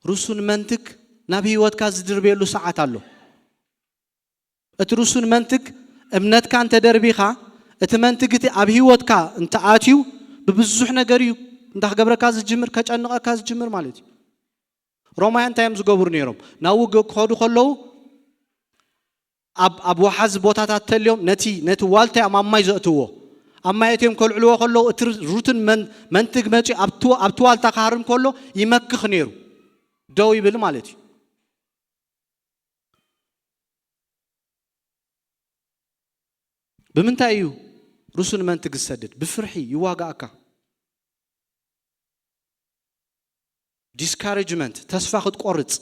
ርሱን መንትግ ናብ ህይወትካ ዝድርበየሉ ሰዓት ኣሎ። እቲ ርሱን መንትግ እምነትካ እንተደርቢኻ እቲ መንትግ እቲ ኣብ ህይወትካ እንተኣትዩ ብብዙሕ ነገር እዩ እንታይ ክገብረካ ዝጅምር ከጨንቐካ ዝጅምር ማለት እዩ። ሮማያ እንታይ እዮም ዝገብሩ ነይሮም? ናብ ውግእ ክኸዱ ከለዉ ኣብ ኣብ ወሓዚ ቦታታት ተልዮም ነቲ ነቲ ዋልታ እዮም ኣብ ማይ ዘእትዎ። ኣብ ማይ እትዮም ከልዕልዎ ከለዉ እቲ ሩትን መን- መንትግ መፂኡ ኣብቲ ኣብቲ ዋልታ ክሃርም ከሎ ይመክኽ ነይሩ። ደው ይብል ማለት እዩ። ብምንታይ እዩ ሩሱን መንትግ ዝሰድድ? ብፍርሒ ይዋጋእካ። ዲስካሬጅመንት፣ ተስፋ ክትቆርፅ።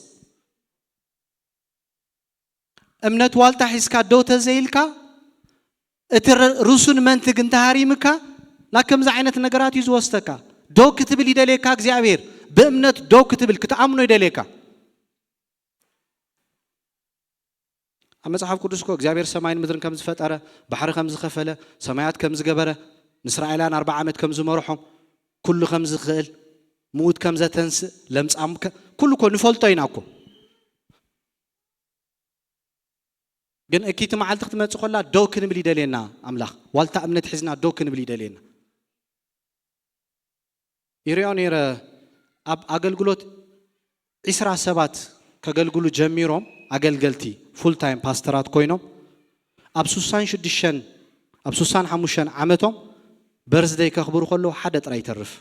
እምነት ዋልታ ሒዝካ ደው ተዘይልካ እቲ ር- ሩሱን መንትግ እንተሃሪምካ ናብ ከምዚ ዓይነት ነገራት እዩ ዝወስደካ። ደው ክትብል ይደልየካ እግዚኣብሔር። ብእምነት ደው ክትብል ክትኣምኖ ይደልየካ። ኣብ መጽሓፍ ቅዱስ እኮ እግዚኣብሔር ሰማይን ምድርን ከም ዝፈጠረ፣ ባሕሪ ከም ዝኸፈለ፣ ሰማያት ከም ዝገበረ፣ ንእስራኤላውያን ኣርብዓ ዓመት ከም ዝመርሖም፣ ኩሉ ከም ዝኽእል፣ ምዉት ከም ዘተንስእ፣ ለምጻም ከ- ኩሉ እኮ ንፈልጦ ኢና እኮ። ግን እኪቲ መዓልቲ ክትመጽእ ከላ ደው ክንብል ይደልየና ኣምላኽ። ዋልታ እምነት ሒዝና ደው ክንብል ይደልየና። ይሪኦ ነይረ ኣብ ኣገልግሎት ዒስራ ሰባት ከገልግሉ ጀሚሮም፣ ኣገልገልቲ ፉል ታይም ፓስተራት ኮይኖም ኣብ ሱሳን ሽዱሽተን ኣብ ሱሳን ሓሙሽተን ዓመቶም በርዝደይ ከኽብሩ ከለዉ ሓደ ጥራይ ይተርፍ።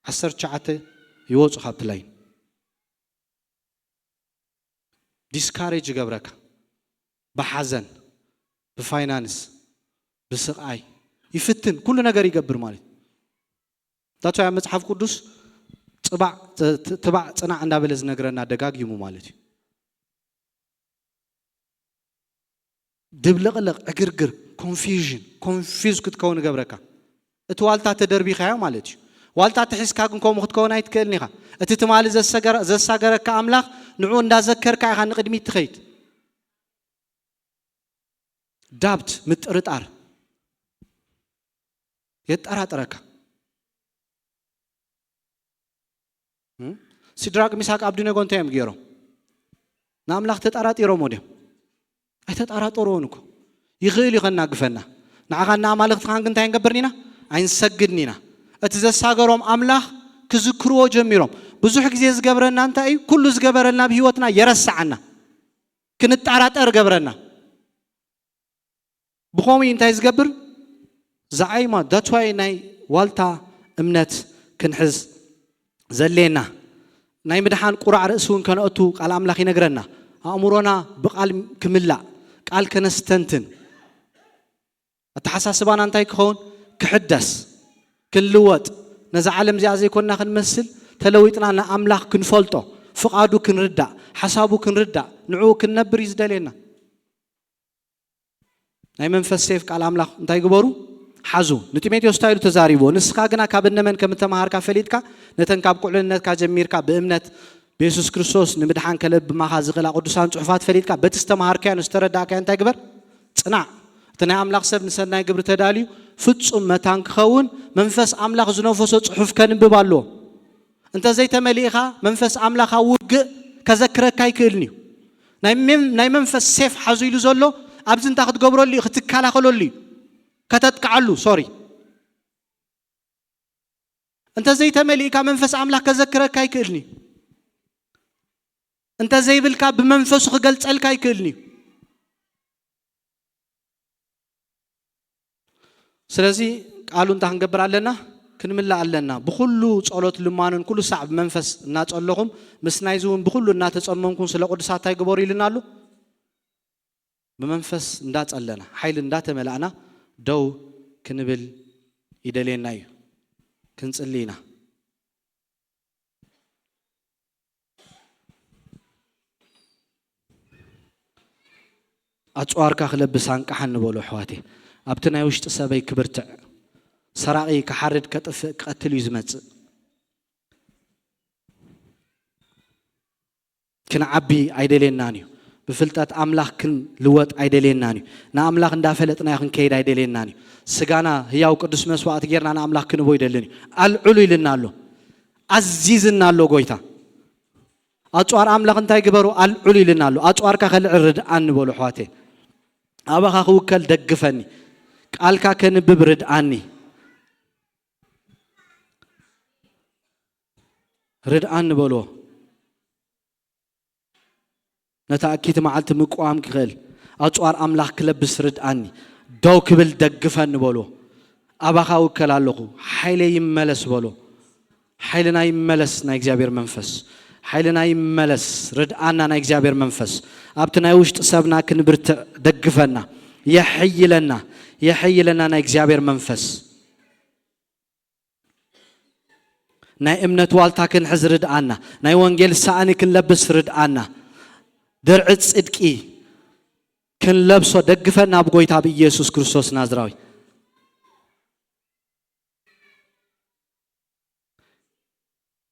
ዓሰርተ ትሽዓተ ይወፁ ካብቲ ላይን። ዲስካሬጅ ይገብረካ። ብሓዘን፣ ብፋይናንስ፣ ብስቓይ ይፍትን፣ ኩሉ ነገር ይገብር ማለት እዩ። ታቶ ኣብ መጽሓፍ ቅዱስ ጽባዕ ት- ትባዕ ጽናዕ እንዳበለ ዝነግረና ደጋጊሙ ማለት እዩ። ድብልቕልቕ፣ ዕግርግር፣ ኮንፊዥን፣ ኮንፊዝ ክትከውን ይገብረካ። እቲ ዋልታ ተደርቢኻዮ ማለት እዩ። ዋልታ ተሒዝካ ግን ከምኡ ክትከውን ኣይትክእልን ኢኻ። እቲ ትማሊ ዘሰገረ- ዘሳገረካ ኣምላኽ ንዕኡ እንዳዘከርካ ኢኻ ንቕድሚት ትኸይድ። ዳብት፣ ምጥርጣር የጠራጥረካ። እም? ሲድራቅ፣ ሚሳቅ፣ ኣብድነጎ እንታይ እዮም ገይሮም? ንኣምላኽ ተጠራጢሮም ድዮም? ኣይተጠራጠርዎን እኮ። ይኽእል እዩ ከናግፈና። ንዓኻን ንኣማልኽትኻን ግን እንታይ ንገብርን ኢና? ኣይንሰግድን ኢና። እቲ ዘሳገሮም ኣምላኽ ክዝክርዎ ጀሚሮም። ብዙሕ ግዜ ዝገብረና እንታይ እዩ? ኩሉ ዝገበረልና ኣብ ህይወትና የረስዓና። ክንጠራጠር ገብረና። ብኸምኡ እንታይ ዝገብር? ዝዓይማ። That's why ናይ ዋልታ እምነት ክንሕዝ ዘሌና። ናይ ምድሓን ቁራዕ ርእሲ እውን ከነእቱ ቃል ኣምላኽ ይነግረና። ኣእምሮና ብቃል ክምላእ፣ ቃል ከነስተንትን፣ ኣተሓሳስባና እንታይ ክኸውን? ክሕደስ፣ ክንልወጥ፣ ነዛ ዓለም እዚኣ ዘይኮንና ክንመስል፣ ተለዊጥና ንኣምላኽ ክንፈልጦ፣ ፍቓዱ ክንርዳእ፣ ሓሳቡ ክንርዳእ፣ ንዕኡ ክንነብር እዩ ዝደልየና። ናይ መንፈስ ሴፍ ቃል ኣምላኽ እንታይ ግበሩ? ሓዙ። ንጢሞቴዎስ እንታይ ኢሉ ተዛሪብዎ? ንስኻ ግና ካብ እነመን ከም እተመሃርካ ፈሊጥካ፣ ነተን ካብ ቁልዕነትካ ጀሚርካ ብእምነት ብየሱስ ክርስቶስ ንምድሓን ከለብማኻ ዝኽእላ ቅዱሳን ጽሑፋት ፈሊጥካ፣ በቲ ዝተመሃርካዮን ዝተረዳእካዮን እንታይ ግበር? ጽናዕ። እቲ ናይ ኣምላኽ ሰብ ንሰናይ ግብሪ ተዳልዩ ፍጹም መታን ክኸውን መንፈስ ኣምላኽ ዝነፈሶ ጽሑፍ ከንብብ ኣለዎ። እንተ ዘይተመሊእኻ መንፈስ ኣምላኽ ኣብ ውግእ ከዘክረካ ኣይክእልን እዩ። ናይ መን- ናይ መንፈስ ሴፍ ሓዙ ኢሉ ዘሎ ኣብዚ እንታይ ክትገብረሉ እዩ? ክትከላኸለሉ እዩ። ከተጥቅዓሉ፣ ሶሪ። እንተ ዘይተመሊእካ መንፈስ ኣምላኽ ከዘክረካ ኣይክእልን እዩ። እንተ ዘይብልካ ብመንፈሱ ክገልጸልካ ኣይክእልን እዩ። ስለዚ ቃሉ እንታይ ክንገብር ኣለና? ክንምላእ ኣለና። ብኹሉ ጸሎት ልማንን ኩሉ ሳዕ ብመንፈስ እናጸለኹም፣ ምስ ናይዚ እውን ብኹሉ እናተጸመምኩም ስለ ቅዱሳት እንታይ ግበሩ ኢልና ኣሎ? ብመንፈስ እንዳጸለና፣ ሓይሊ እንዳተመላእና ደው ክንብል ይደልየና እዩ። ክንጽሊ ኢና። ኣጽዋርካ ክለብስ ኣንቃሓኒ በሉ ኣሕዋተይ። ኣብቲ ናይ ውሽጢ ሰበይ ክብርትዕ፣ ሰራቒ ክሓርድ ከጥፍእ ክቐትል እዩ ዝመጽእ። ክንዓቢ ኣይደልየናን እዩ። ብፍልጠት ኣምላኽ ክንልወጥ ኣይደልየናን እዩ። ንኣምላኽ እንዳፈለጥናዮ ክንከይድ ኣይደልየናን እዩ። ስጋና ህያው ቅዱስ መስዋእቲ ጌርና ንኣምላኽ ክንቦ ይደልን እዩ። ኣልዕሉ ኢልና ኣሎ። ኣዚዝና ኣሎ ጎይታ። ኣጽዋር ኣምላኽ እንታይ ግበሩ? ኣልዕሉ ኢልና ኣሎ። ኣጽዋርካ ከልዕል ርድኣኒ በሉ ኣሕዋተይ። ኣባኻ ክውከል ደግፈኒ። ቃልካ ከንብብ ርድኣኒ። ርድኣኒ በልዎ። ነታ እኪቲ መዓልቲ ምቅዋም ክኽእል ኣጽዋር ኣምላኽ ክለብስ ርድኣኒ። ደው ክብል ደግፈኒ በልዎ። ኣባኻ እውከል ኣለኹ፣ ሓይለይ ይመለስ በሎ። ሓይልና ይመለስ ናይ እግዚኣብሔር መንፈስ፣ ሓይልና ይመለስ። ርድኣና ናይ እግዚኣብሔር መንፈስ ኣብቲ ናይ ውሽጢ ሰብና ክንብርትዕ ደግፈና፣ የሐይለና፣ የሐይለና ናይ እግዚኣብሔር መንፈስ። ናይ እምነት ዋልታ ክንሕዝ ርድኣና፣ ናይ ወንጌል ሳእኒ ክንለብስ ርድኣና፣ ድርዒ ጽድቂ ክንለብሶ ደግፈና ብጎይታ ብኢየሱስ ክርስቶስ ናዝራዊ።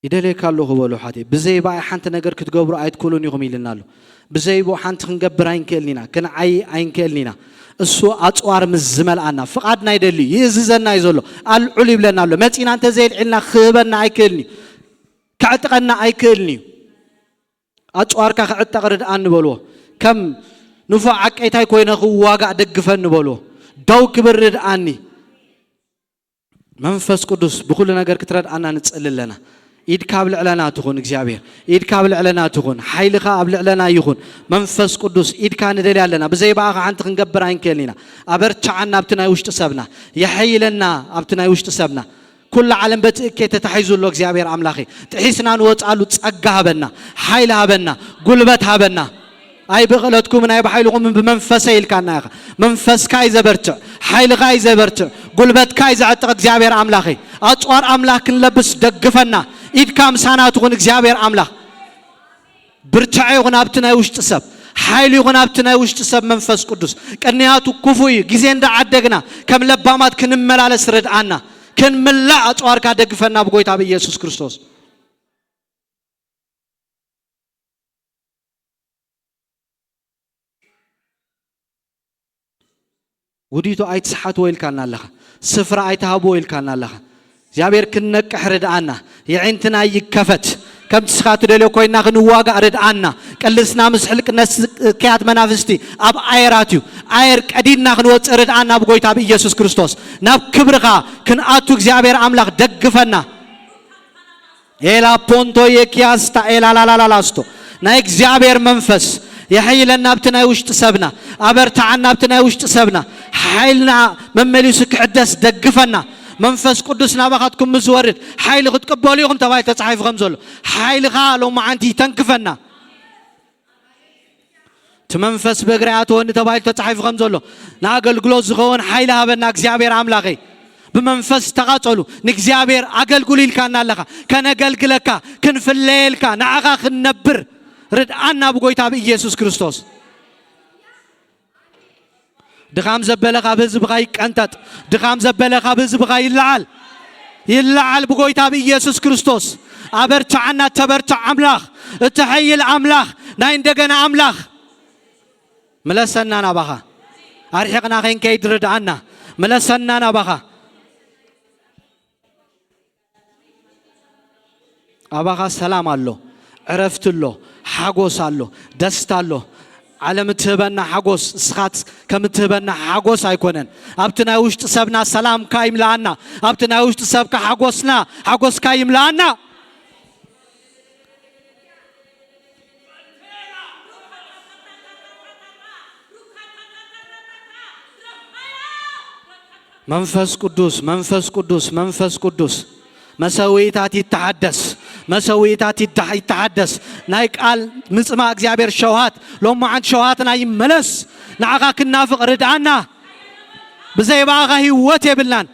ይደልየካ ኣለኹ በሉ ሓተይ። ብዘይ ብኣይ ሓንቲ ነገር ክትገብሩ ኣይትክእሉን ኢኹም ኢልና ኣሎ። ብዘይ ብኡ ሓንቲ ክንገብር ኣይንክእልን ኢና፣ ክንዓይ ኣይንክእልን ኢና። እሱ ኣጽዋር ምስ ዝመልኣና ፍቓድና ይደሊ እዩ፣ ይእዝዘና እዩ ዘሎ። ኣልዑል ይብለና ኣሎ። መጺና እንተዘየልዒልና ክህበና ኣይክእልን እዩ፣ ከዕጥቀና ኣይክእልን እዩ። ኣጽዋርካ ክዕጠቕ ርድኣኒ በልዎ። ከም ንፉዕ ዓቀይታይ ኮይነ ክዋጋእ ደግፈኒ በልዎ። ደው ክብል ርድኣኒ። መንፈስ ቅዱስ ብኹሉ ነገር ክትረድኣና ንጽሊ ኣለና። ኢድካ ኣብ ልዕለና ትኹን እግዚኣብሔር፣ ኢድካ ኣብ ልዕለና ትኹን፣ ሓይልኻ ኣብ ልዕለና ይኹን። መንፈስ ቅዱስ ኢድካ ንደልያ ኣለና። ብዘይ ብኣኻ ሓንቲ ክንገብር ኣይንክእልን ኢና። ኣበርትዓና ኣብቲ ናይ ውሽጢ ሰብና፣ የሐይለና ኣብቲ ናይ ውሽጢ ሰብና። ኩሉ ዓለም በቲ እኬ ተታሒዙ ኣሎ እግዚኣብሔር ኣምላኸይ። ጥሒስና ንወፅኣሉ ጸጋ ሃበና፣ ሓይሊ ሃበና፣ ጉልበት ሃበና። ኣይብኽእለትኩምን ኣይብሓይልኹምን ብመንፈሰይ ኢልካና ኢኻ። መንፈስካ እዩ ዘበርትዕ፣ ሓይልኻ እዩ ዘበርትዕ፣ ጉልበትካ እዩ ዘዕጥቕ እግዚኣብሔር ኣምላኸይ። ኣጽዋር ኣምላኽ ክንለብስ ደግፈና። ኢድካ ምሳና ትኹን እግዚኣብሔር ኣምላኽ። ብርትዐ ይኹን ኣብቲ ናይ ውሽጢ ሰብ፣ ሓይሊ ይኹን ኣብቲ ናይ ውሽጢ ሰብ መንፈስ ቅዱስ። ቅንያቱ ክፉእ እዩ። ግዜ እንዳዓደግና ከም ለባማት ክንመላለስ ርድኣና። ክንምላእ ኣጽዋርካ ደግፈና ብጎይታ ብኢየሱስ ክርስቶስ። ውዲቱ ኣይትስሓትዎ ኢልካና ኣለኻ። ስፍራ ኣይትሃብዎ ኢልካና ኣለኻ። እግዚኣብሔር ክንነቅሕ ርድኣና። የዒንትና ይከፈት። ከምቲ ስኻ ትደልዮ ኮይና ክንዋጋእ ርድኣና። ቅልስና ምስ ሕልቅነት ስክያት መናፍስቲ ኣብ ኣየራት እዩ። ኣየር ቀዲድና ክንወፅእ ርድኣና ብጎይታ ብኢየሱስ ክርስቶስ። ናብ ክብርኻ ክንኣቱ እግዚኣብሔር ኣምላኽ ደግፈና። ኤላ ፖንቶ የኪያስታ ኤላ ላላላላስቶ። ናይ እግዚኣብሔር መንፈስ የሐይለና ኣብቲ ናይ ውሽጢ ሰብና፣ ኣበርትዓና ኣብቲ ናይ ውሽጢ ሰብና። ሓይልና መመሊሱ ክሕደስ ደግፈና። መንፈስ ቅዱስ ናባኻትኩም ምስ ዝወርድ ሓይሊ ክትቅበሉ ኢኹም ተባሂሉ ተጻሒፉ ከም ዘሎ፣ ሓይልኻ ሎማዓንቲ ይተንክፈና። እቲ መንፈስ በእግሪ ኣተወኒ ተባሂሉ ተጻሒፉ ከም ዘሎ፣ ንኣገልግሎት ዝኸውን ሓይሊ ሃበና እግዚኣብሔር ኣምላኸይ። ብመንፈስ ተቓጸሉ፣ ንእግዚኣብሔር ኣገልግሉ ኢልካና ኣለኻ። ከነገልግለካ፣ ክንፍለየልካ፣ ንዓኻ ክንነብር ርድኣና ብጎይታ ብኢየሱስ ክርስቶስ። ድኻም ዘበለ ካብ ህዝብኻ ይቀንጠጥ። ድኻም ዘበለ ካብ ህዝብኻ ይለዓል። ይለዓል ብጎይታ ብኢየሱስ ክርስቶስ። ኣበርትዓና፣ ተበርትዕ ኣምላኽ፣ እትሐይል ኣምላኽ፣ ናይ እንደገና ኣምላኽ። ምለሰና ናባኻ። ኣርሒቕና ከይንከይድ ርድኣና። ምለሰና ናባኻ። ኣባኻ ሰላም ኣሎ፣ ዕረፍቲ ኣሎ፣ ሓጎስ ኣሎ፣ ደስታ ኣሎ። ዓለም እትህበና ሓጎስ እስኻት ከም እትህበና ሓጎስ ኣይኮነን። ኣብቲ ናይ ውሽጢ ሰብና ሰላምካ ይምልኣና። ኣብቲ ናይ ውሽጢ ሰብካ ሓጎስና፣ ሓጎስካ ይምልኣና። መንፈስ ቅዱስ፣ መንፈስ ቅዱስ፣ መንፈስ ቅዱስ። መሰዊእታት ይተሓደስ፣ መሰዊእታት ይተሓ-፣ ይተሓደስ። ናይ ቃል ምጽማእ እግዚኣብሔር ሸውሃት፣ ሎማዓንቲ ሸውሃትና ይመለስ። ንዓኻ ክናፍቕ ርድኣና። ብዘይ ብኣኻ ህይወት የብልናን።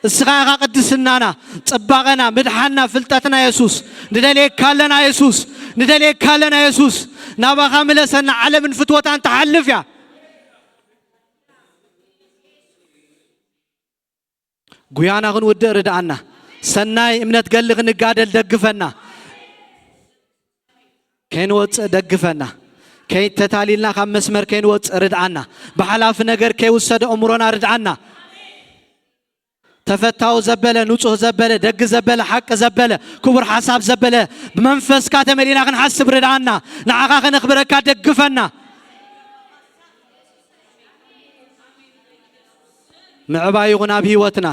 እስኻ ኢኻ ቅድስናና፣ ጽባቐና፣ ምድሓንና፣ ፍልጠትና የሱስ። ንደልየካ ኣለና የሱስ፣ ንደልየካ ኣለና የሱስ። ናባኻ ምለሰና፣ ዓለምን ፍትወታን ትሓልፍ እያ። ጉያና ክንውድእ ርድኣና። ሰናይ እምነት ገድሊ ክንጋደል ደግፈና። ከይንወጽእ ደግፈና። ከይተታሊልና ካብ መስመር ከይንወጽእ ርድኣና። ብሓላፊ ነገር ከይውሰድ ኣእምሮና ርድኣና። ተፈታዊ ዘበለ፣ ንጹህ ዘበለ፣ ደግ ዘበለ፣ ሓቂ ዘበለ፣ ክቡር ሓሳብ ዘበለ፣ ብመንፈስካ ተመሊእና ክንሓስብ ርድኣና። ንዓኻ ከነኽብረካ ደግፈና። ምዕባይ ይኹን ኣብ ህይወትና፣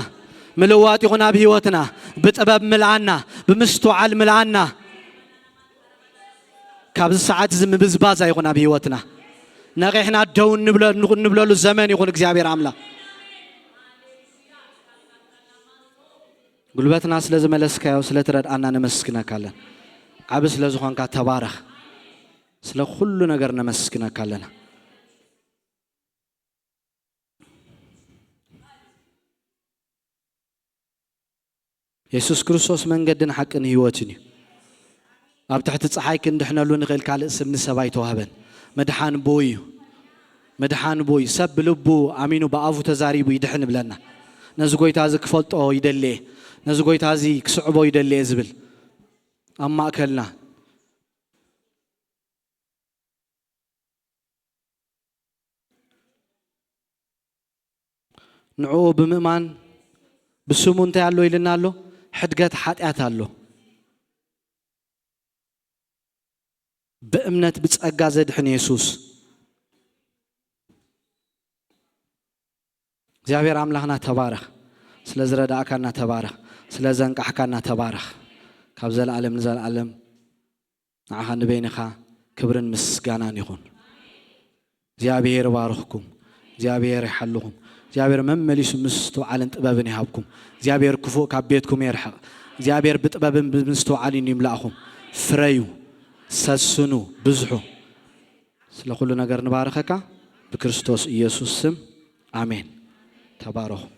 ምልዋጥ ይኹን ኣብ ህይወትና፣ ብጥበብ ምልኣና፣ ብምስትውዓል ምልኣና። ካብዚ ሰዓት እዚ ምብዝባዝ ኣይኹን ኣብ ህይወትና። ነቒሕና ደው እንብለ-፣ እንብለሉ ዘመን ይኹን እግዚኣብሔር ኣምላኽ። ጉልበትና ስለ ዝመለስካዮ፣ ስለ ትረድኣና ነመስግነካ ኣለና። ዓቢ ስለ ዝኾንካ ተባረኽ። ስለ ኩሉ ነገር ነመስግነካ ኣለና። የሱስ ክርስቶስ መንገድን ሓቅን ህይወትን እዩ። ኣብ ትሕቲ ጸሓይ ክንድሕነሉ ንኽእል ካልእ ስም ንሰብ ኣይተዋህበን። መድሓን ብኡ እዩ። መድሓን ብኡ እዩ። ሰብ ብልቡ ኣሚኑ ብኣፉ ተዛሪቡ ይድሕን ይብለና። ነዚ ጎይታ እዚ ክፈልጦ ይደሊ እየ። ነዚ ጎይታ እዚ ክስዕቦ ይደሊ እየ ዝብል ኣብ ማእከልና ንዕኡ ብምእማን ብስሙ እንታይ ኣሎ ኢልና ኣሎ? ሕድገት ሓጢኣት ኣሎ። ብእምነት ብጸጋ ዘድሕን የሱስ። እግዚኣብሔር ኣምላኽና ተባረኽ። ስለ ዝረዳእካና ተባረኽ። ስለ ዘንቃሕካና ተባረኽ። ካብ ዘለዓለም ንዘለዓለም ንዓኻ ንበይንኻ ክብርን ምስጋናን ይኹን። እግዚኣብሔር ይባርኽኩም። እግዚኣብሔር ይሓልኹም። እግዚኣብሔር መመሊሱ ምስትውዓልን ጥበብን ይሃብኩም። እግዚኣብሔር ክፉእ ካብ ቤትኩም የርሕቕ። እግዚኣብሔር ብጥበብን ብምስትውዓልን ይምላእኹም። ፍረዩ፣ ሰስኑ፣ ብዝሑ። ስለ ኩሉ ነገር ንባርኸካ ብክርስቶስ ኢየሱስ ስም ኣሜን። ተባረኹ።